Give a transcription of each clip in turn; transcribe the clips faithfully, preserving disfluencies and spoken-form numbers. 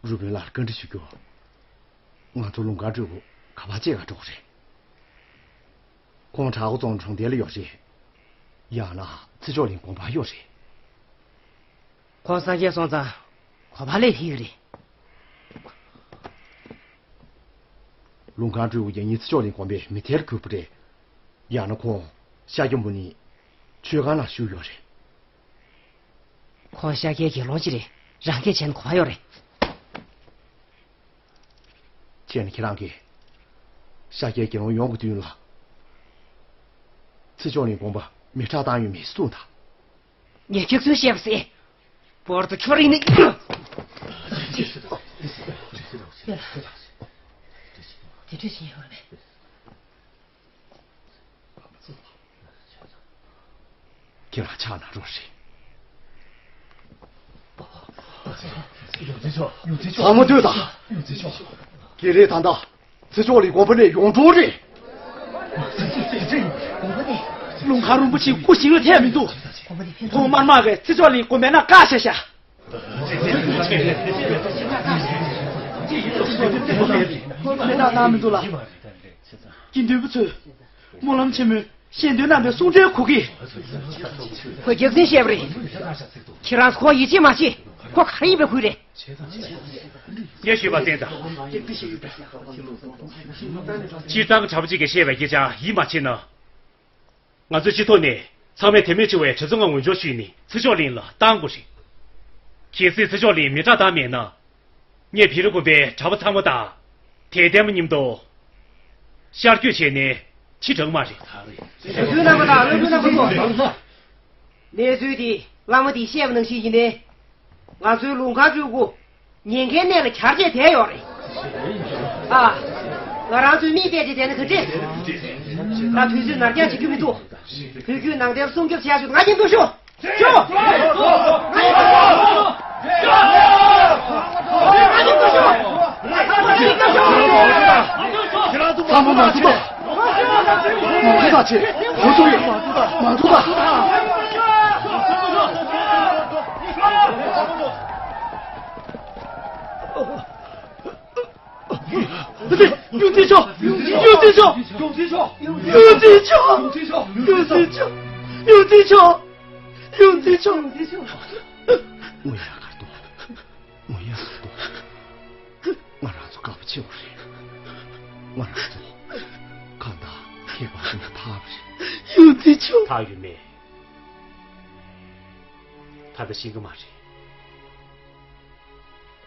རུ་དཔོན་ལགས་བཀའ་འདྲི་ཞུ་རྒྱུ། ང་ཚོ་ལུང་དཀར་སྤྲུལ་སྐུ་ག་པར་བཅད་ག་འགྲོ་གི་རེད། ཁོང་བྲག་འགོ་རྫོང་གྲོང་རྡལ་ལ་ཡོད་རེད། ཡང་ན་ཚེ་མཆོག་གླིང་དགོན་པར་ཡོད་རེད། ཁོང་སངས་རྒྱས་སོང་ཙང་ག་པར་སླེབས་ཡོད་རེད། ལུང་དཀར་སྤྲུལ་སྐུ་རྒྱལ་ཉིད་ཚེ་མཆོག་གླིང་དགོན་པའི་མི་ཐེར་གྱུར་པ་རེད། ཡང་ན་ཁོང་ཤཱཀྱ་མུ་ནེའི་མཆོད་ཁང་ནང་བཞུགས་ཡོད་རེད། ཁོང་ཤཱཀྱའི་དགེ་སློང་ཅིག་རེད། རང་སྐད་བྱས་ན་ག་པར་ཡོད་རེད། བྱས་ན་ཁྱེད་རང་གིས་ཤཱཀྱའི་དགེ་སློང་ཡོངས་ཀྱི་མདུན་ལ་ཚེ་མཆོག་གླིང་དགོན་པ་མེ་སྲེག་བཏང་ཡོད་མེད་གསུངས་དང་། ངས་སྐྱག་རྫུན་བཤད་པ་ཟེར། བོར་དུ་ཁྱོད་རིག་ནས། དེ་འདྲ་བྱེད་ཡོད་རེད། ཁྱེད་རང་ཕྱག་ན་རོགས་རེད། ལྷ་མོ་ལྟོས་དང་། ཀྱེ་རེ་ད་ལྟ་ཚེ་མཆོག་གླིང་དགོན་པ་ནས་ཡོང་འགྲོ་རེད། ལུང་དཀར་རིན་པོ་ཆེའི་སྐུ་ཞིང་ལ་ཐད་མི་འདུག་ཁོང་དམར་དམག་གིས་ཚེ་མཆོག་གླིང་དགོན་པའི་ནང་བཀག་བཞག་ཤག་མེ་སྲེག་བཏང་མི་འདུག་ལ། དགེ་འདུན་པ་ཚོས་སྨོན་ལམ་ཆེན་མོའི་ཞལ་འདོན་གནང་བའི་གསུང་གྲོས་གོ་གི། ཁོས་སྐྱག་རྫུན་བཤད་པ་རེད། ཁྱེད་རང་ཚོ་ཁོང་ཡིད་ཆེས་མ་བྱེད། ཁོ་ག་རེ་ཡིན་པའི་ཁུལ་རེད། ངས་ཞུས་པ་གསན་དང་། སྤྱིར་བཏང་གྲྭ་པ་གཅིག་གིས་བཤད་པའི་སྐད་ཆ་ཡིད་མ་ཆེས་ན། ང་ཚོས་སྤྱི་ཐོག་ནས་ཚང་མས་དད་མོས་ཆེ་བའི་གྲྭ་ཚང་ལ་ངོ་སྦྱོར་ཞུས་ནས་ཚེ་མཆོག་གླིང་ལ་བཏང་དགོས་རེད། གལ་སྲིད་ཚེ་མཆོག་གླིང་མེ་སྲེག་བཏང་མེད་ན། ངས་བེ་རི་དགོན་པའི་གྲྭ་པ་ཚང་མ་དང་། དད་ལྡན་པ་མཉམ་དུ་ཤར་བསྐྱོད་བྱས་ནས་ཕྱིར་འབྲང་མ་རེད། དུས་རྣམ་པ་དང་སློབ་ཕྲུག་རྣམ་པ་ཚོ། གནས་ཚུལ་འདི་བླ་མ་འདིས་བཤད་པ་ནང་བཞིན་ཡིན་ནའི། ང་ཚོའི་ལུང་དཀར་སྤྲུལ་སྐུ་ཉེན་ཁའི་གནས་ལ་གྱར་བྱས་བསྡད་ཡོད་རེད། ཨ། ང་རང་ཚོའི་མིག་བལྟས་བྱས་བསྡད་ན་ག་འདྲས། ད་དུས་ཚོད་ནར་འགྱངས་བྱེད་རྒྱུ་མི་འདུག་བོད་བརྒྱུད་ནང་བསྟན་སྲུང་སྐྱོབ་བྱེད་ཡག་ཆེད་དུ་ང་མཉམ་དུ་ཤོག་ཤོག་ང་མཉམ་དུ་ཤོག་ང་མཉམ་དུ་ཤོག་ཚང་མ་མ་འཛུལ་ད། མ་འཛུལ་ད་ཆེ། འགྲོ་ཐུབ་ཡོད། མ་འཛུལ་ད། ཡོངས་འཛིན་མཆོག་ཡོངས་འཛིན་མཆོག་ཡོངས་འཛིན་མཆོག་ཡོངས་འཛིན་མཆོག་ཡོངས་འཛིན་མཆོག་ཡོངས་འཛིན་མཆོག་ཡོངས་འཛིན་མཆོག་ཡོངས་འཛིན་མཆོག་དངོས་ཡག་གར་འདུག་དངོས་ཡག་གར་འདུག་ང་རང་ཚོ་དགའ་པོ་ཆེ་བ་རེད། ང་རང་ཚོ་གང་ལྟར་ཁྱད་པར་ཤིན་ཏུ་ཐར་བ་རེད། ཡོངས་འཛིན་མཆོག་ཐར་ཡོད་མེད་ད་ལྟ་ཤེས་ཀྱི་མ་རེད།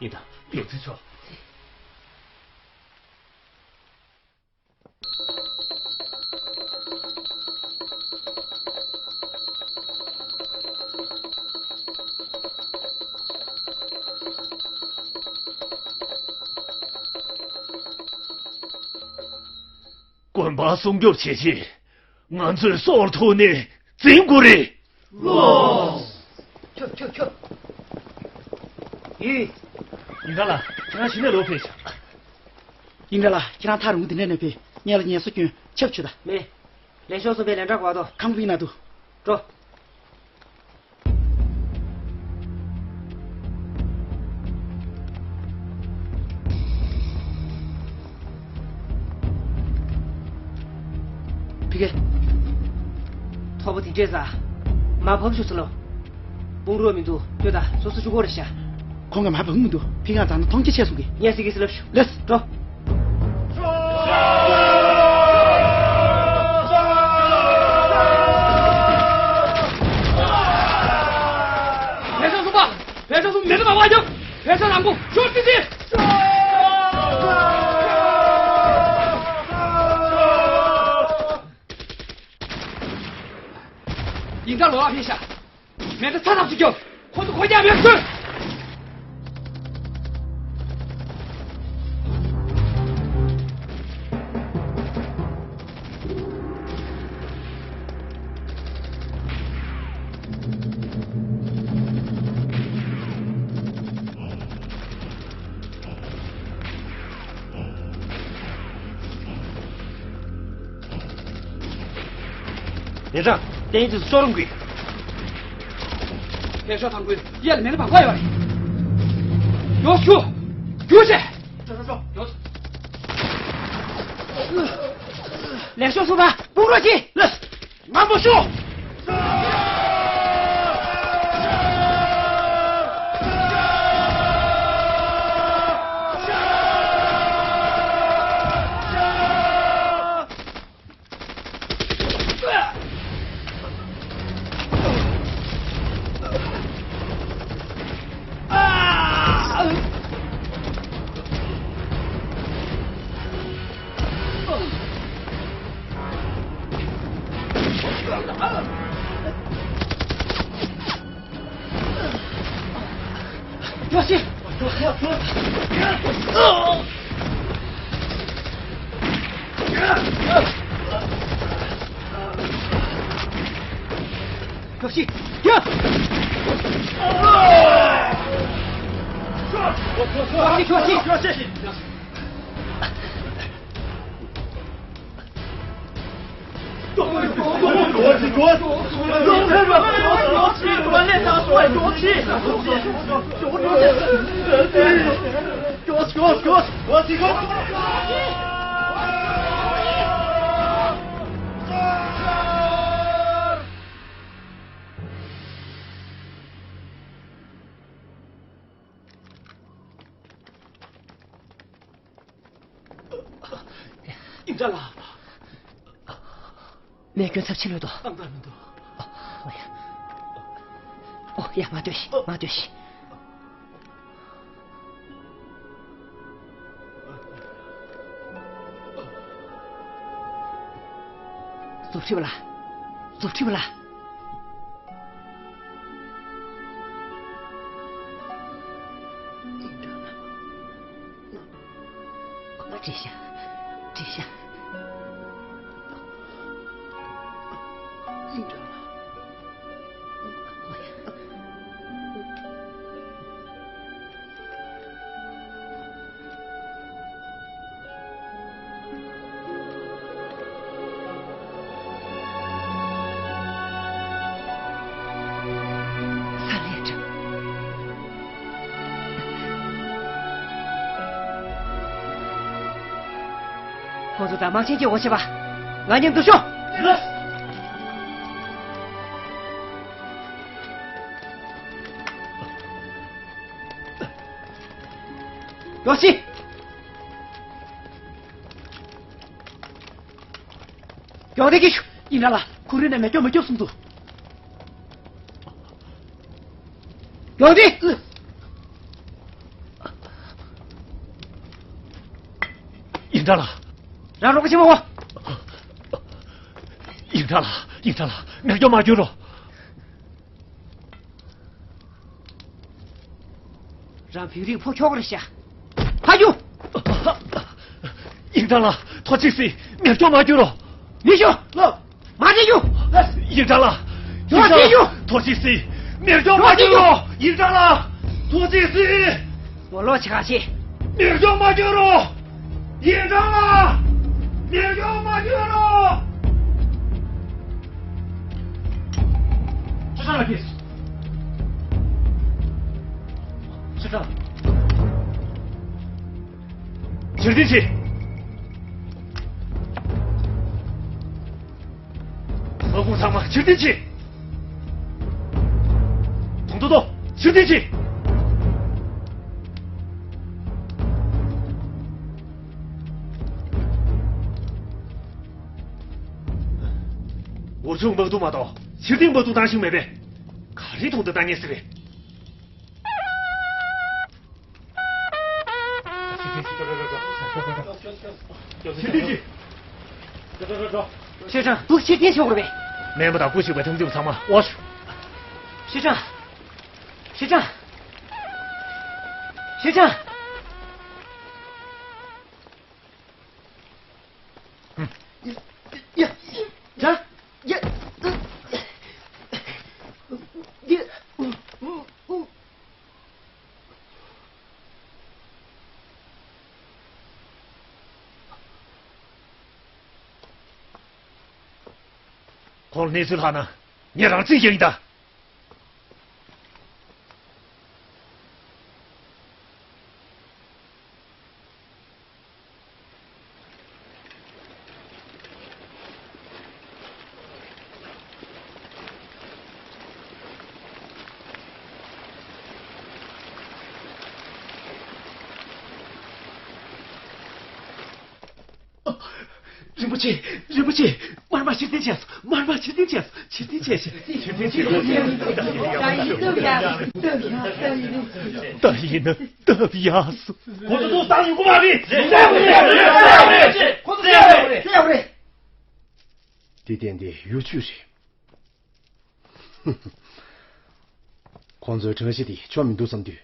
ཡིན་ད། ཡོངས་འཛིན་མཆོག་དགོན་པ་སྲུང་སྐྱོབ་བྱེད་ཆེད་ང་ཚོས་སྲོག་ཐོག་ནས་འཛིང་དགོས་རེད། ལོ། ཁྱོད་ཁྱོད་ཁྱོད། ཡི། ཡིན་ད་ལ་ཁྱེད་རང་གཞི་ནས་ལོག་ཕེབས་ཤག་ཡིན་ད་ལ་ཁྱེད་རང་ཐག་རིང་པོ་འདི་འདྲ་ནས་ཕེབས། ངས་ལ་ངལ་གསོ་སྐྱོན་ཆབ་ཆུ་ད། མེད། ལས་ཤོག་གསུམ་པའི་ལས་འབྲས་གོ་བ་དོ། ཁང་པའི་ནང་དུ། འགྲོ། ཕི་གེ། ཐོག་པ་དེ་འདྲས་ཟ། མ་བབས་ཤོག་ཟེར་ལོ། དཔུང་རོགས་མི་འདུག་ལྟོས་དང་སོ་སོ་ཆུ་ཁོག་རེ་བཞག་ཁོང་གིས་མ་བབས་མི་འདུག་ཕི་གེ་ཙང་ན་མཐོང་རྒྱ་ཆེ་སོང་གི་ངས་ཟེར་གི་ཟེར་ལབ་ཤོག་ལེས་འགྲོ། བེ་ཤ་སུ་པ། བེ་ཤ་སུ་མེ་ཏི་མ་བ་རྒྱབ། བེ་ཤ་རང་མགོ་ཤོར་ཏི་ཏི། ཡིན་ད་ལོ་ལ་ཕེ་ཤ། མེ་ཏི་ཚ་ཐབས་སུ་རྒྱབ། ཁོ་ཚོ་ཁོ་རྒྱ་མེད་ཁུལ། ལས་དྲག་བསྟན་འཛིན་གསོ་རུང་གི། ལས་ཤོག་དང་པོའི་གཡས་ལ་མེ་ཏི་བང་ཁ་ཡོད་རེད། ཡོ་ཤུ། རྒྱུགས་ཤིག་ལེགས་ཤོག་སུ་བ་སྤུངས་རོགས་གྱིས། ལགས། ང་མ་ཤོག་ཨིན་དྲ་ལགས། རྨས་སྐྱོན་ཚབས་ཆེ་ལོས་དོ། ཏག་ཏག་མི་འདུག་ཨོ་ཡ། ཨོ་ཡ། མ་སྡོད་ཤིག་མ་སྡོད་ཤིག་མཛུབ་ཁྲིད་པ་ལགས། མཛུབ་ཁྲིད་པ་ལགས། ཁོ་མ་བྲིས་ཤག་བྲིས་ཤག་ས་ལས་གྲུབ། ཁོང་ཚོ་དང་དམག་ཆེན་གྱི་འོ་བྱེད་པ། ང་མཉམ་དུ་ཤོག་ཡོ་ཤི། ཡོང་དེ་གི་ཤུ། ཡིན་ན་ལ་ཁོ་རེ་ནས་མེ་སྐྱོབ་མི་སྐྱོབ་གསུངས་འདུག་ཡོང་དེ། ཡིན་ད་ལ། རང་རོགས་ཆེ་མོ། ཡིན་ད་ལ། ཡིན་ད་ལ། མེ་སྐྱོབ་མ་སྐྱོབ་རོགས། རང་བོད་རིགས་ཕོ་ཁྱོག་རེད་ཤག་ཕ་རྒྱུ། ཡིན་ད་ལ། ཐོ་ཅི་སི། མེ་སྐྱོབ་མ་སྐྱོབ་རོགས། མི་ཤོག་ལོ། མ་བྱེད་རྒྱུ། ཡིན་ད་ལ། ཡོ་བྱེད་རྒྱུ། ཐོ་ཅི་སི། མེ་སྐྱོབ་མ་སྐྱོབ་རོགས། ཡིན་ད་ལ། ཐོ་ཅི་སི། ངོ་ལོག་བྱེད་ག་བྱེད། མེ་སྐྱོབ་མ་སྐྱོབ་རོགས། ཡིན་ད་ལ། མེ་སྐྱོབ་མ་སྐྱོབ་རོགས། ཁྲི་ཁྲག་ལ་ཕེབས། ཁྲི་ཁྲག་ཕྱིར་འཐེན་བྱེད། དམག་དཔུང་ཚང་མ་ཕྱིར་འཐེན་བྱེད། དུང་དུ་དོ། ཕྱིར་འཐེན་བྱེད། འུར་ཆུང་དམག་དུ་མ་གཏོགས་ཕྱིར་འཐེན་དམག་དུ་བཏང་ཤིང་མེད་པས། ག་རེ་དུང་དུ་བཏང་ངེས་ཟེར་བས། ཤེས་ཀྱང་། འདུག་ཕྱིར་འཐེན་ཤོག་རེ་བས། མེན་པ་དང་སྐུ་ཞིག་པའི་ཐང་ཐིམ་ཚང་མ་དབོར་ཞུ། ཤེས་ཀྱང་། ཤེས་ཀྱང་། ཤེས་ཀྱང་། ཡ། ཡ། ཡ། ཁོང་གནས་ཚུལ་ལྷག་ན་ངས་རང་བཙན་ཡིན་ད། རིན་པོ་ཆེ། རིན་པོ་ཆེ། མར་མ་ཕྱིར་འཐེན་བྱས་སོང་། མར་མ་ཕྱིར་འཐེན་བྱས་སོང་། ཕྱིར་འཐེན་བྱས་ཤག་ཕྱིར་འཐེན་བྱས་ཤག་ད་ཡིན་ནམ་སྟབས་ཡག་སྟབས་ཡག་སྟབས་ཡག་ད་ཡིན་ན་སྟབས་ཡག་སོང་། ཁོ་ཚོ་ཚུར་བཏང་ཡོང་གི་མ་རེད། རེད་རེད་རེད། ཁོ་ཚོ་བསད་ཡོད་རེད། བསད་ཡོད་རེད། དེ་ཏན་ཏན་ཡུལ་ཆོས་རེད། ཁོང་ཚོའི་གྲངས་གཞི་དེ་ཆོ་མི་འདུག་བསམ་དུས།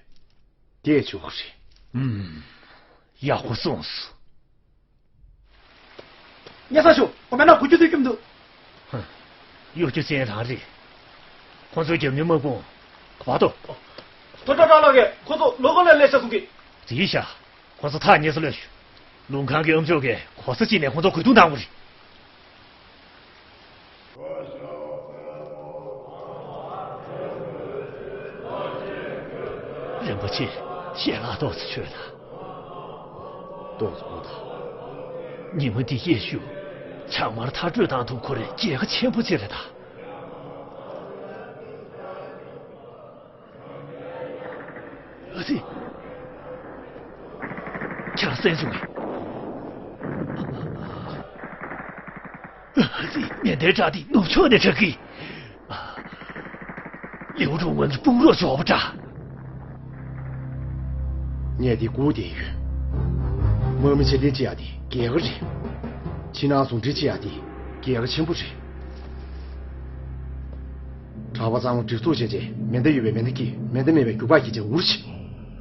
དེ་ཆོག་གི་རེད། ཨུམ། ཡག་པོ་གསུངས་སོང་། ཉེ་ས་ཞུ། ཁོ་མེད་ན་གོ་རྒྱུ་ཐོས་རྒྱུ་མི་འདུག་ཧ། གཡོ་སྒྱུ་ཅན་རང་རེད། ཁོང་ཚོའི་རྒྱབ་གཉེར་དམག་དཔུང་བར་དོ། ཐོ་ཏྲ་ཏྲ་ལགས་ཀྱིས་ཁོ་ཚོ་ལོ་གོ་ལ་སླེབས་ཤག་གསུང་གི། རེད་ཤག་ཁོ་ཚོ་ཐག་ཉེ་ས་སླེབས་ཤག་ལུང་ཁང་གི་ཨམ་ཅོག་གིས་གོ་ས་གཅིག་ནས་ཁོ་ཚོ་རྒོལ་རྡུང་བཏང་བ་རེད། རིན་པོ་ཆེ། ཞལ་ལག་ཏོག་ཙམ་མཆོད་དང་། ཏོག་ཙམ་འོ་ད། ཉི་མ་འདི་གཡས་གཞུག་བྱང་མར་མཐར་སྐྲོད་བཏང་ཐུབ་ཁོ་རེ་རྒྱལ་ཁ་ཆེན་པོ་ཅིག་རེད་ད། ཨ་ཙི། ཁྱེད་རང་གསན་བྱུང་ངས། ཨ་ཙི། མེ་མདའི་སྒྲ་དེ་ནུབ་ཕྱོགས་ནས་གྲགས་ཀྱི། ལེའུ་ཀྲུང་ང་ཚོ་དཔུང་རོགས་འབྱོར་བ་འདྲ། ངས་འདི་སྒུག་བསྡད་ཡོད། དམག་མི་ཕྱིར་འཐེན་བྱེད་ཡག་དེ་རྒྱལ་ཁ་རེད། ཕྱི་ནང་ཟུང་འབྲེལ་བྱེད་ཡག་དེ་རྒྱལ་ཁ་ཆེན་པོ་རེད། གྲྭ་པ་ཚང་མ་སྒྲིག་འཛུགས་བྱས་རྗེས་མེ་མདའ་ཡོད་པའི་མེ་མདའ་འཁྱེར། མེ་མདའ་མེད་པའི་རྒྱུག་པ་འཁྱེར་བྱས་འུར་བྱེད།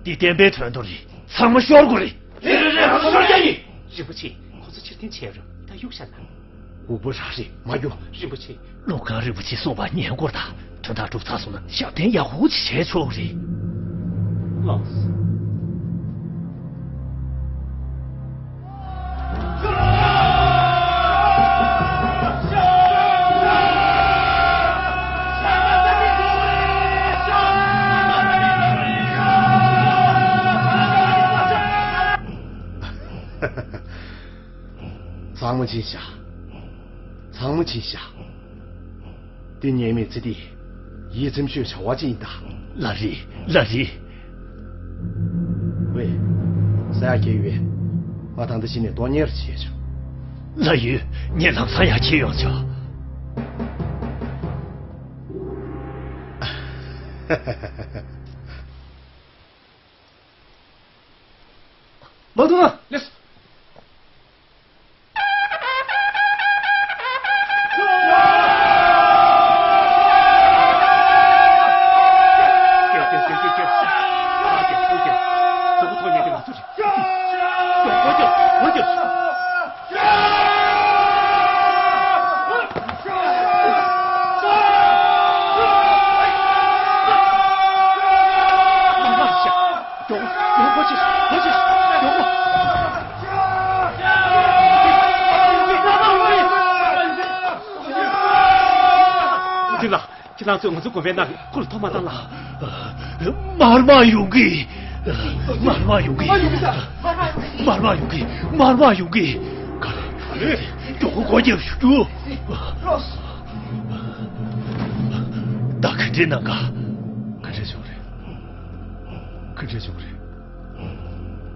འདི་བསྟན་པའི་དོན་དུ་རེད། ཚང་མ་ཤོར་དགོས་རེད། རེད་རེད་རེད། ང་ཚོ་ཤོར་རྒྱུ་ཡིན། རིན་པོ་ཆེ། ཁོ་ཚོ་ཕྱིར་འཐེན་བྱས་རེད། ད་གཡུག་བཞག་ན། འུག་པ་རང་རེད། མ་གཡུག་རིན་པོ་ཆེ། ལུང་ཁང་རིན་པོ་ཆེ་གསུངས་པ་ཉན་དགོས་ད། དོན་དག་འགྲུབ་ཚར་སོང་ན་ཞབས་བརྟན་ཡག་པོ་ཅིག་བྱས་ཆོག་རེད། ལགས་སོ། ཚང་མ་ཕྱིན་ཤག་ཚང་མ་ཕྱིན་ཤག་འདི་ཉེས་མེད་ཚེ་འདི་ཡིད་ཚིམ་ཤོས་བྱ་བ་ཅིག་ཡིན་ད། ལགས་རེད། ལགས་རེད། ཝེ། ས་ཡ་ཁྱེར་ཡོད། ང་ད་ལྟ་གཞི་ནས་གཏོང་གཉེར་བྱས་ཆོག་ལགས་ཡོད། ངས་ལམ་སང་ཡར་ཁྱེར་ཡོང་ཆོག་མ་འདུག་ན་ལེགས། འདི་ལ། ཁྱེད་རང་ཚོས་ང་ཚོ་དགོན་པའི་ནང་གི་ཁུར་ཐོག་མ་བཏང་ལ། མར་མ་ཡོང་གི། མར་མ་ཡོང་གི། མར་མ་ཡོང་གི། མར་མ་ཡོང་གི། ག་རེ། མགྱོགས་པོ་སྒོ་རྒྱབ་ཞུ་རྒྱུ། ད་ག་འདྲས་གནང་ག་ག་འདྲས་བྱུང་རེད། ག་འདྲས་བྱུང་རེད།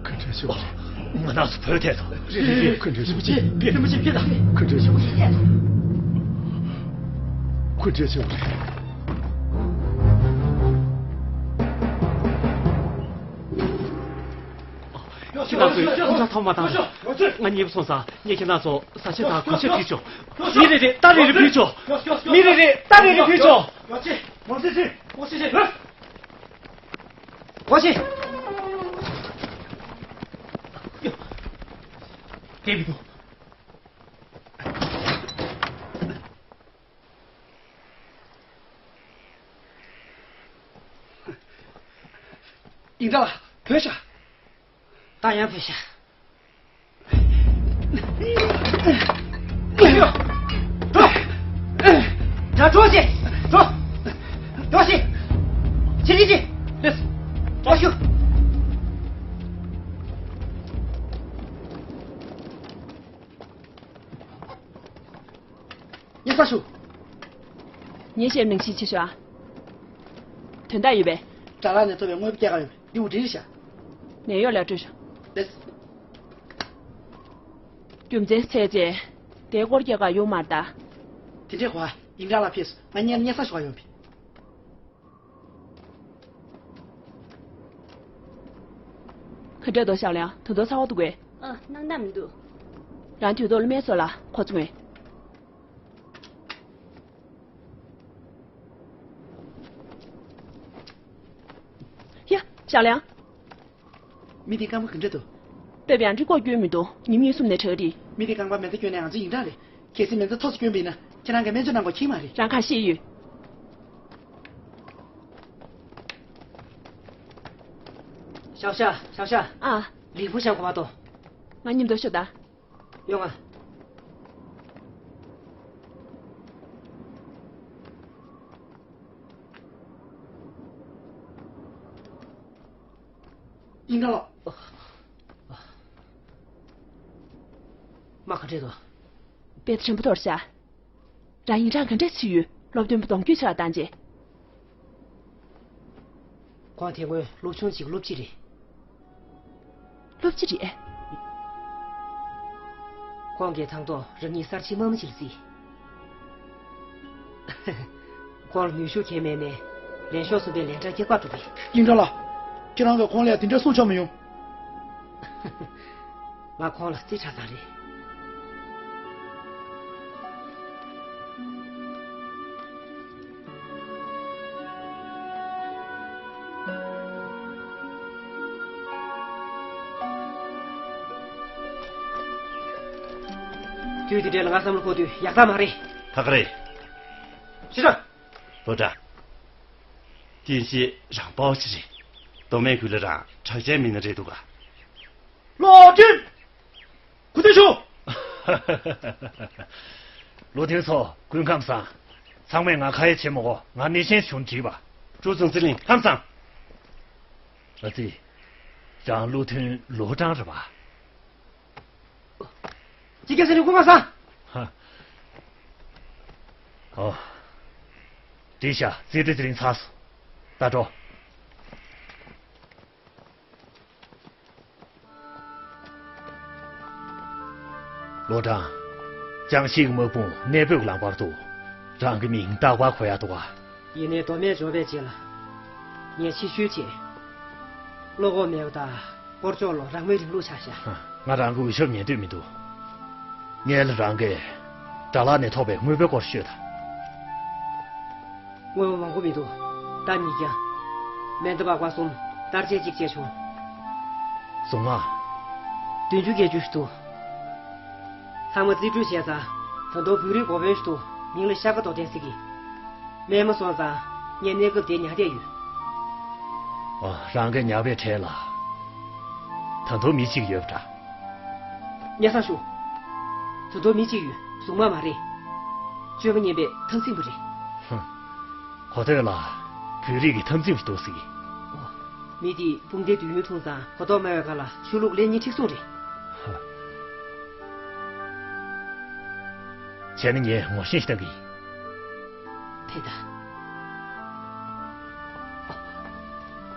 ག་འདྲས་བྱུང་རེད། ང་རང་ཚོ་བོད་ཐད་དུ། རེད་རེད་རེད། ག་འདྲས་བྱུང་རེད། རིན་པོ་ཆེ་ཕེབས་དང་། ག་འདྲས་བྱུང་རེད། ག་འདྲས་བྱུང་རེད། ཁྱེད་རང་ཚོས་སྐུ་ཚ་ཐོག་མ་བཏང་། ང་གཉིས་པོ་སོང་ཙང་ངས་ཁྱེད་རང་ཚོ་ཟ་ཆས་དང་གོན་ཆས་ཕུལ་ཆོག་མི་རེ་རེ་རྟ་རེ་རེ་ཕུལ་ཆོག་མི་རེ་རེ་རྟ་རེ་རེ་ཕུལ་ཆོག་གོ་ཤེས། སྐད་མི་འདུག་ཡིན་ད་ལ་བོད་ཤ། ད་ཡང་བོད་ཤ། ད་འགྲོ་ཞིག་འགྲོ། འགྲོ་ཞིག་ཕྱི་རིགས་ཀྱི། འགྲོ་ཞུ། ཉེ་ས་ཞུ། ཉེ་ཞེས་ནང་བཞིན་བྱེད་ཤོག་ཨ། དོན་དག་ཡོད་པས། དགྲ་ལག་ནས་ཐོབ་པའི་དངོས་པོ་སྐྱེལ་ག་ཡོད་པས། འདི་འུ་འདྲེན་ཤ། ནས་གཡོག་ལ་སྤྲོད་ཤོག་ལེས། རྒྱུ་མཚན་བཙལ་རྗེས། དེའི་སྐོར་སྐྱེལ་ག་ཡོང་མ་རེད་ད། དེ་འདྲའི་གོ་བ་ཡིན་གྲྭ་ལ་ཕེབས་སོང་། ང་གཉིས་གཉེན་ས་ཞོག་ཡོང་བི། ག་འདྲ་འདུག་ཞའོ་ལིང་། ད་དུང་ཚ་བ་འདུག་གས། ཨ། སྣང་དག་མི་འདུག་རང་དུས་ཐོག་ལ་སྨན་གསོ་ལ་ཁོ་ཚོ་ངོས། ཡ། ཞའོ་ལིང་། མི་དེ་རྐང་པ་ག་འདྲ་འདུག་དཔེ་ཡང་འགྲིག་གོ་སྐྱོན་མི་འདུག་ཉིན་གཉིས་གསུམ་ནས་དྲག་རེད། མི་དེ་རྐང་པ་མེ་མདའ་སྐྱོན་ནས་ང་ཚོ་ཡིན་གྲྭ་རེད། གལ་སྲིད་མེ་མདའ་ཐོག་ཏུ་སྐྱོན་པ་ཡིན་ན་ཁྱེད་རང་གིས་སྨན་བཅོས་གནང་དགོས་ཁེལ་མ་རེད། རང་ཁ་ཤས་ཡོད། ཞའོ་ཞའོ། ཞའོ་ཞའོ། ཨ། ལིང་ཧྥུ་ཞའོ་གོ་མ་གཏོགས། ང་མཉམ་དུ་ཤོག་ད། ཡོང་ང་། ཡིན་གྲྭ་ལགས། རྨ་ག་འདྲས་འདུག་དཔེ་ཆེན་པོ་འཐོར་ཤག་རང་ཡིན་གྲྭ་ག་འདྲས་བྱས་ཡོད། སློབ་སྟོན་པ་གདོང་སྐྱོད་བྱས་པ་བཏང་རྗེས། ཁོང་དེ་སྔོན་སློབ་ཆུང་གཅིག་སློབ་སྤྱི་རེད། སློབ་སྤྱི་རེད། ཁོང་གིས་དང་ཐོག་རང་ཉིད་གསར་བརྗེའི་དམག་མི་ཞིག་ལ་བརྩིས། ཁོང་ལ་ནུས་ཤུགས་གང་མེད་ནའི་ལེན་ཤོག་གསུངས་པའི་ལན་གྲངས་བརྒྱད་པ་བསྒྲུབས་པས། ཡིན་གྲྭ་ལགས། ཁྱེད་རང་གིས་ཁོང་ལ་དེ་འདྲ་གསུངས་ཆོག་མི་ཡོང་། ང་ཁོང་ལ་རྩིས་ཁྲ་ཚང་རེད། དུས་དེ་འདྲ་ལ་ང་བསམ་བློ་འཁོར་དུས་ཡག་རྟགས་མ་རེད། ད་ག་རེད། ཕྱི་དྲགས། ལོ་དྲགས། བསྟན་བཤིག་རང་དཔའ་བོ་ཅིག་རེད། མདོ་སྨད་ཁུལ་ལ་རང་གྲགས་ཅན་མི་སྣ་རེད་འདུག་ག་ལོ་ཏིན། གོ་ཐོས་ཤོག་ལོ་ཐེན་ཚོ་སྐུ་ཁམས་བཟང་། ཚང་མས་ང་ཁ་ཡ་བྱེད་མ་དགོས། ང་སྣེ་ཤན་ཆུང་བྲིས་པ། ཀྲུའུ་ཙུང་ཙི་ལིང་ཁམས་བཟང་། ཨ་ཙི། རང་ལོ་ཐེན་ལོ་ཀྲང་རེད་པ། ཅི་སྐད་ཟེར་ནས་སྐུ་ཁམས་བཟང་། ཧ། ཨོ། བྲིས་ཤག་ཙི་ཏི་ཙི་ལིང་ཚར་སོང་། ད་འགྲོ། ལོ་ཀྲང་། ཅང་ཤིའི་དམག་དཔུང་གནས་སྤོས་ལམ་བར་དུ་རང་གི་མིང་རྟག་པར་གོ་ཡག་འདུག་ག་ཡིན་ནའི་མདོ་སྨད་འབྱོར་བའི་རྗེས་ལ། ངས་ཕྱིར་བཤོལ་བྱས། བློ་ཁོག་མེད་པ་དང་དཀོར་ཕྱོགས་ལོག་རང་མོས་རིང་ལུགས་ཆགས་ཤག་ང་རང་གི་འོས་ཤོག་ཉན་འདོད་མི་འདུག་ངས་ལ་རང་གིས་དགྲ་ལག་ནས་ཐོབ་པའི་དངུལ་པའི་སྐོར་ཤོད་དང་། དངུལ་པ་མང་པོ་མི་འདུག་ད་ཉིས་བརྒྱ། མེ་མདའ་སྦག་སྦག་གསུམ། སྟར་ཆས་གཅིག་བཅས་བྱུང་། སུམ་ལྔ། བདུན་ཅུ་བརྒྱད་ཅུ་ཞིག་འདུག་ཚང་མ་རྩིས་སྤྲོད་བྱས་ཙང་། ད་དུང་བོད་རིགས་འགོ་དཔོན་ཞིག་འདུག་མིང་ལ་ཤར་ཁ་རྡོ་གདན་ཟེར་གི། སྨན་མ་སོང་ཙང་ངས་གནས་སྐབས་དེ་ཉར་བསྡད་ཡོད། ཨ། རང་གིས་ཉར་བའི་གྲས་ལ་ད་དུང་མི་གཅིག་ཡོད་པ་འདྲ། སྙན་སེང་ཞུ། ད་དུང་མི་གཅིག་ཡོད། སུམ་ལྔ་མ་རེད། བཅོས་མ་ཉན་པའི་འཐབ་འཛིང་པ་རེད། ཧ། གོ་ཐོས་ལ་བོད་རིགས་ཀྱི་འཐབ་འཛིང་ཞིག་འདུག་ཟེར་གི། ཨོ། མི་དེས་དཔུང་སྡེའི་དུས་ཡུན་ཐུང་ཙང་གོ་རྟོགས་མེད་པའི་སྒང་ལ་ཆོས་ལུགས་ལེགས་ཉེས་མཁྲེགས་བཟུང་རེད། ཧ། བྱས་ན་ངས་ངོ་ཤེས་ཤིག་བཏང་གི་ཡིན། ཕེབས་དང་།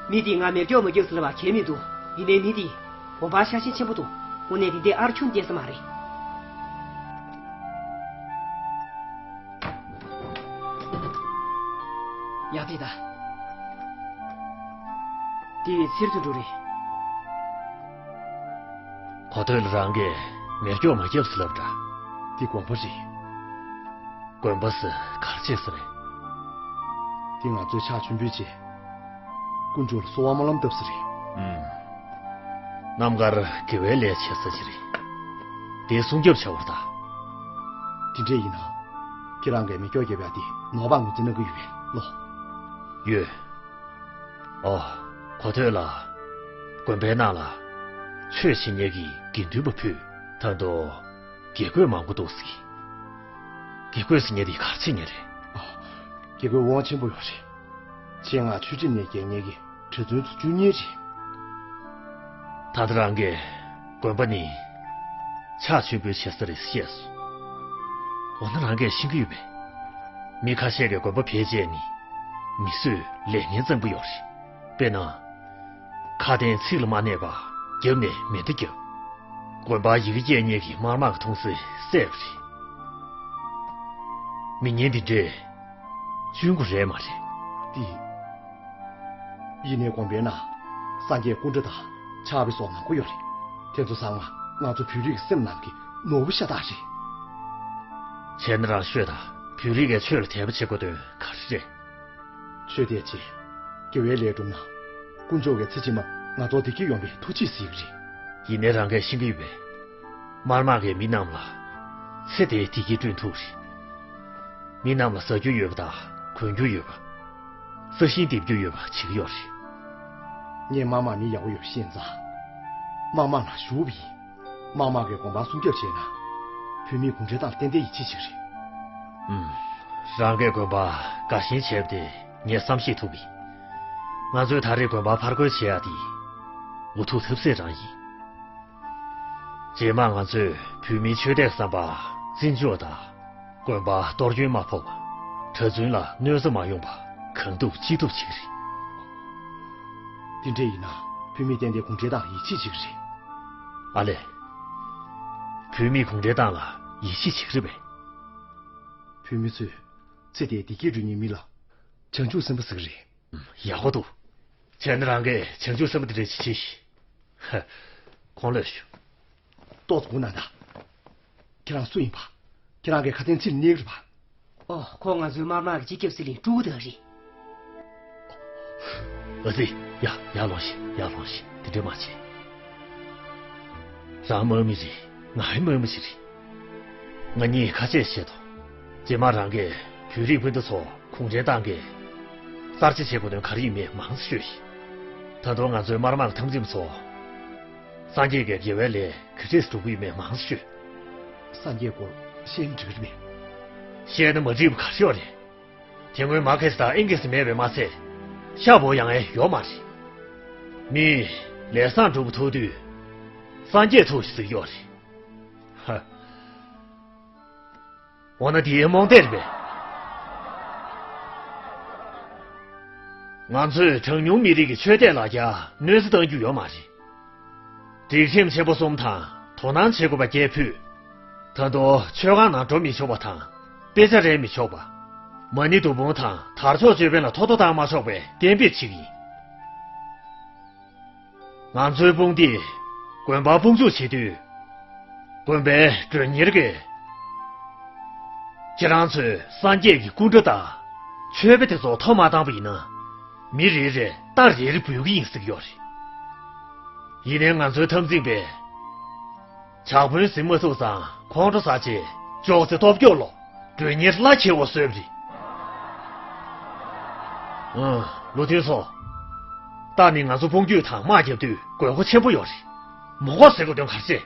མི་དེས་ང་མེ་སྒྱོགས་མ་རྒྱབ་ཟེར་ལབ་པ་གལ་མི་འདུག་ཡིན་ནའི་མི་དེ་གོམ་པ་ཤ་ཞེན་ཆེན་པོ་འདུག་དངོས་གནས་དེ་འདྲའི་ཨར་ཁྱུང་བསྟན་ས་མ་རེད། ཡག་དེ་ད། དེ་ཚིར་དུ་འགྲོ་རེད། གོ་ཐོས་ལ་རང་གིས་མེ་སྒྱོགས་མ་བརྒྱབ་ཟེར་ལབ་འདྲ། དེ་དགོན་པ་རེད། དགོན་པ་ཟེར་ག་རེ་བྱེད་ས་རེད། དེ་ང་ཚོའི་ཕྱག་མཆོད་འབུལ་ཆེད། དཀོན་མཆོག་ལ་གསོལ་བ་སྨོན་ལམ་བཏབ་ས་རེད། ཨུམ། རྣམ་དཀར་དགེ་བའི་ལས་བྱེད་ས་ཅིག་རེད། དེའི་སྲུང་སྐྱོབ་བྱ་བར་གདའ། དེ་འདྲས་ཡིན་ན། ཁྱེད་རང་གིས་མེ་སྒྱོགས་བརྒྱབ་ཡག་དེ་ནོར་བ་ངོས་འཛིན་གནང་གི་ཡོད་པས་ལོ། ཡོད། ཨོ། གོ་ཐོས་ལ། དགོན་པའི་ནང་ལ། ཆོས་བྱེད་མཁན་གྱི་དགེ་འདུན་པ་ཕུད། ད་དུང་། དགེ་བསྐོས་མང་པོ་འདུག་ཟེར་གི། དགེ་བསྐོས་ཟེར་མཁན་དེ་ག་རེ་བྱེད་མཁན་རེད། ཨ། དགེ་བསྐོས་དབང་ཆེན་པོ་ཡོད་རེད། ཆེད་མངགས་ཆོས་ཁྲིམས་ནས་འགལ་མཁན་གྱི་གྲྭ་བཙུན་ཚོ་བཅུ་གཉིས་རེད། ད་ལྟ་རང་གིས་དགོན་པ་ནི་ཕྱག་མཆོད་འབུལ་བྱེད་ས་རེད་ཟེར་བཤད་སོང་། འོ་ན་རང་གིས་ཤེས་ཀྱི་ཡོད་པས། མི་ཁ་ཤས་ཀྱིས་དགོན་པ་ཕལ་ཆེར་ནི་མི་གསོད་ལས་ངན་གཙང་པོ་ཡོད་རེད། དཔེར་ན། ཁ་དན་ཚིག་ལ་མ་གནས་པ་རྒྱབ་ནས་མེ་མདའ་བརྒྱབ། དགོན་པར་ཡི་གེ་སྐྱེལ་མཁན་གྱི་དམར་དམག་གི་མཐོང་སྲིད་བསད་པ་རེད། མི་ངན་འདི་འདྲས་གཅུན་དགོས་རེད་མ་རེད། འདི། ཡིན་ནའི་དགོན་པའི་ནང་སངས་རྒྱས་སྐུ་འདྲ་དང་ཕྱག་དཔེ་སོགས་མང་པོ་ཡོད་རེད། དེ་ཚོ་ཚང་མ་ང་ཚོ་བོད་རིགས་ཀྱི་སེམས་ནང་གི་ནོར་བུ་ཤ་སྟག་རེད། བྱས་ན་རང་ཤོད་དང་། བོད་རིགས་ཀྱིས་ཆོས་ལ་དད་པ་བྱེད་དགོས་དོན་ག་རེ་རེད། ཆོས་དད་བྱེད། དགེ་བའི་ལས་སྒྲུབ་ན། དཀོན་མཆོག་གིས་ཚེ་ཕྱི་མ་ང་ཚོར་བདེ་སྐྱིད་ཡོང་བའི་ཐུགས་རྗེ་གཟིགས་ཀྱི་རེད། ཡིན་ནའི་རང་གིས་ཤེས་ཀྱི་ཡོད་པས། དམར་དམག་གིས་མི་རྣམས་ལ་ཚེ་འདིའི་བདེ་སྐྱིད་བསྐྲུན་ཐུབ་རེད། མི་རྣམས་ལ་ཟ་རྒྱུ་ཡོད་པ་དང་གོན་རྒྱུ་ཡོད་པ། ས་ཞིང་འདེབས་རྒྱུ་ཡོད་པ་བྱེད་ཀྱི་ཡོད་རེད། ངས་དམར་དམག་མི་ཡག་པོ་ཡོད་པ་ཤེས་ཙང་། དམར་དམག་ལ་ཞུ་བ་ཡིན། དམར་དམག་གིས་དགོན་པར་སྲུང་སྐྱོབ་བྱས་ན། བོད་མིས་གུང་ཁྲན་ཏང་ཏན་ཏན་ཡིད་ཆེས་བྱེད་ཀྱི་རེད། ཨུམ། རང་གིས་དགོན་པ་དགའ་ཞེན་བྱས་པ་དེ་ངས་བསམ་ཤེས་ཐུབ་ཡིན། ང་ཚོས་ད་རེས་དགོན་པར་ཕར་རྒོལ་བྱེད་ཡག་དེ་འུ་ཐུག་ཐབས་ཟད་རང་ཡིན། རྗེས་མ་ང་ཚོས་བོད་མིའི་ཆོས་དད་བསམ་པ་བརྩི་འཇོག་དང་། དགོན་པ་གཏོར་སྐྱོན་མ་ཕོག་པ། གྲྭ་བཙུན་ལ་གནོད་འཚེ་མ་ཡོང་བ་གང་ཐུབ་ཅི་ཐུབ་བྱེད་ཀྱི་རེད། དེ་འདྲ་ཡིན་ན་བོད་མིས་ཏན་ཏན་གུང་ཁྲན་ཏང་ལ་ཡིད་ཆེས་བྱེད་ཀྱི་རེད། ཨ་ལས། བོད་མིས་གུང་ཁྲན་ཏང་ལ་ཡིད་ཆེས་བྱེད་ཀྱི་རེད་པས། བོད་མི་ཚོས་ཚེ་འདིའི་བདེ་སྐྱིད་སྒྲུབ་མཁན་མི་ལ་བྱང་ཆུབ་སེམས་དཔའ་ཟེར་གྱི་རེད། ཡག་པོ་འདུག་བྱས་ན་རང་གིས་བྱང་ཆུབ་སེམས་དཔའ་དེ་འདྲ་ཅིག་བྱེད་ཤིག་ཧ། ཁོང་ལོས་ཞུ། ཏོག་ཙམ་སྒུག་གནང་དང་། ཁྱེད་རང་སུ་ཡིན་པ། ཁྱེད་རང་གི་ཁ་དན་ཚིག་གནས་ཀྱི་རེད་པ། ཨོ། ཁོང་ང་ཚོའི་དམར་དམག་གི་སྤྱི་ཁྱབ་སྲིད་བློན་ཀྲུའུ་ཏེ་རེད། ཨ་ཙི། ཡ། ཡར་ལོངས་ཤིག་ཡར་ལོངས་ཤིག་དེ་འདྲས་མ་བྱེད། རང་དམག་མི་རེད། ང་ཡི་དམག་མི་ཞིག་རེད། ང་གཉིས་ཁ་ཆད་བྱེད་དོ། རྗེས་མ་རང་གིས་བོད་རིགས་སྤུན་ཟླ་ཚོ་གུང་ཁྲན་ཏང་གིས་གསར་བརྗེ་བྱེད་དགོས་དོན་ག་རེ་ཡིན་མིན་མང་ཙམ་ཤོད་ཤིག་ད་དུང་ང་ཚོའི་དམར་དམག་འཐབ་འཛིང་པ་ཚོ་སངས་རྒྱས་ཀྱི་དགེ་བའི་ལས་ག་འདྲས་སྒྲུབ་ཀྱི་ཡོད་མེད་མང་ཙམ་ཤོད། སངས་རྒྱས་སྐོར་བཤད་ན་འགྲིག་གི་རེད་པས། བཤད་ན་མ་འགྲིག་པ་ག་རེ་ཡོད་རེད། དེ་སྔོན་མར་ཁེ་སི་དང་ཨེང་གེ་སི་མེད་པས་མ་ཚད། ཤ་བོ་ཡང་ཨེ་ཡོད་མ་རེད། མིས་ལས་བཟང་སྒྲུབ་པ་ཐུག་དུས། སངས་རྒྱས་ཐུག་ཟེར་གྱི་ཡོད་རེད། ཧ། འོ་ན་དེའི་རྨོངས་དད་རེད་པས། ང་ཚོས་གྲངས་ཉུང་མི་རིགས་ཀྱི་ཆོས་དད་ལ་རྒྱ་གནོད་འཚེ་གཏང་རྒྱུ་ཡོད་མ་རེད། སྒྲིག་ཁྲིམས་ཆེན་པོ་གསུམ་དང་དོ་སྣང་བྱེད་དགོས་པ་བརྒྱད་ཕུད། ད་དུང་ཆོས་ཁང་ནང་འགྲོ་མི་ཆོག་པ་དང་། དཔེ་ཆ་རེག་མི་ཆོག་པ། མ་ཎི་དུ་བུང་དང་དར་ལྕོག་ཅོད་པན་ལ་ཐོ་ཐོ་བཏང་མ་ཆོག་པའི་གཏན་འབེབས་བྱེད་ཀྱི་ཡིན། ང་ཚོའི་དཔུང་སྡེས་དགོན་པར་དཔུང་འཇུག་བྱེད་དུས། དགོན་པའི་མགྲོན་གཉེར་གྱིས། ཁྱེད་རང་ཚོས་སངས་རྒྱས་ཀྱི་སྐུ་འདྲ་དང་ཆོས་དཔེ་དེ་ཚོ་ཐོ་མ་བཏང་པ་ཡིན་ན། མི་རེ་རེར་རྟ་རེ་རེ་འབུལ་གྱི་ཡིན་ཟེར་གྱི་ཡོད་རེད། ཡིན་ནའི་ང་ཚོའི་འཐབ་འཛིང་པས། ཇག་དཔོན་ཟིན་མ་ཐུབ་ཙང་ཁོང་ཁྲོ་ཟ་བྱས་ཅོག་ཙེ་སྟོབས་སྐྱོ་ལོ། མགྲོན་གཉེར་གླ་ཁྱེར་བ་བཟོས་པ་རེད། ཨང་། ལུའུ་ཐུན་ཚོ། རྟ་ནི་ང་ཚོ་དཔུང་སྐྱོད་དང་དམག་རྒྱབ་དུས་དགོས་མཁོ་ཆེན་པོ་ཡོད་རེད། མ་དགོས་ཟེར་དགོས་དོན་ག་རེ་རེད།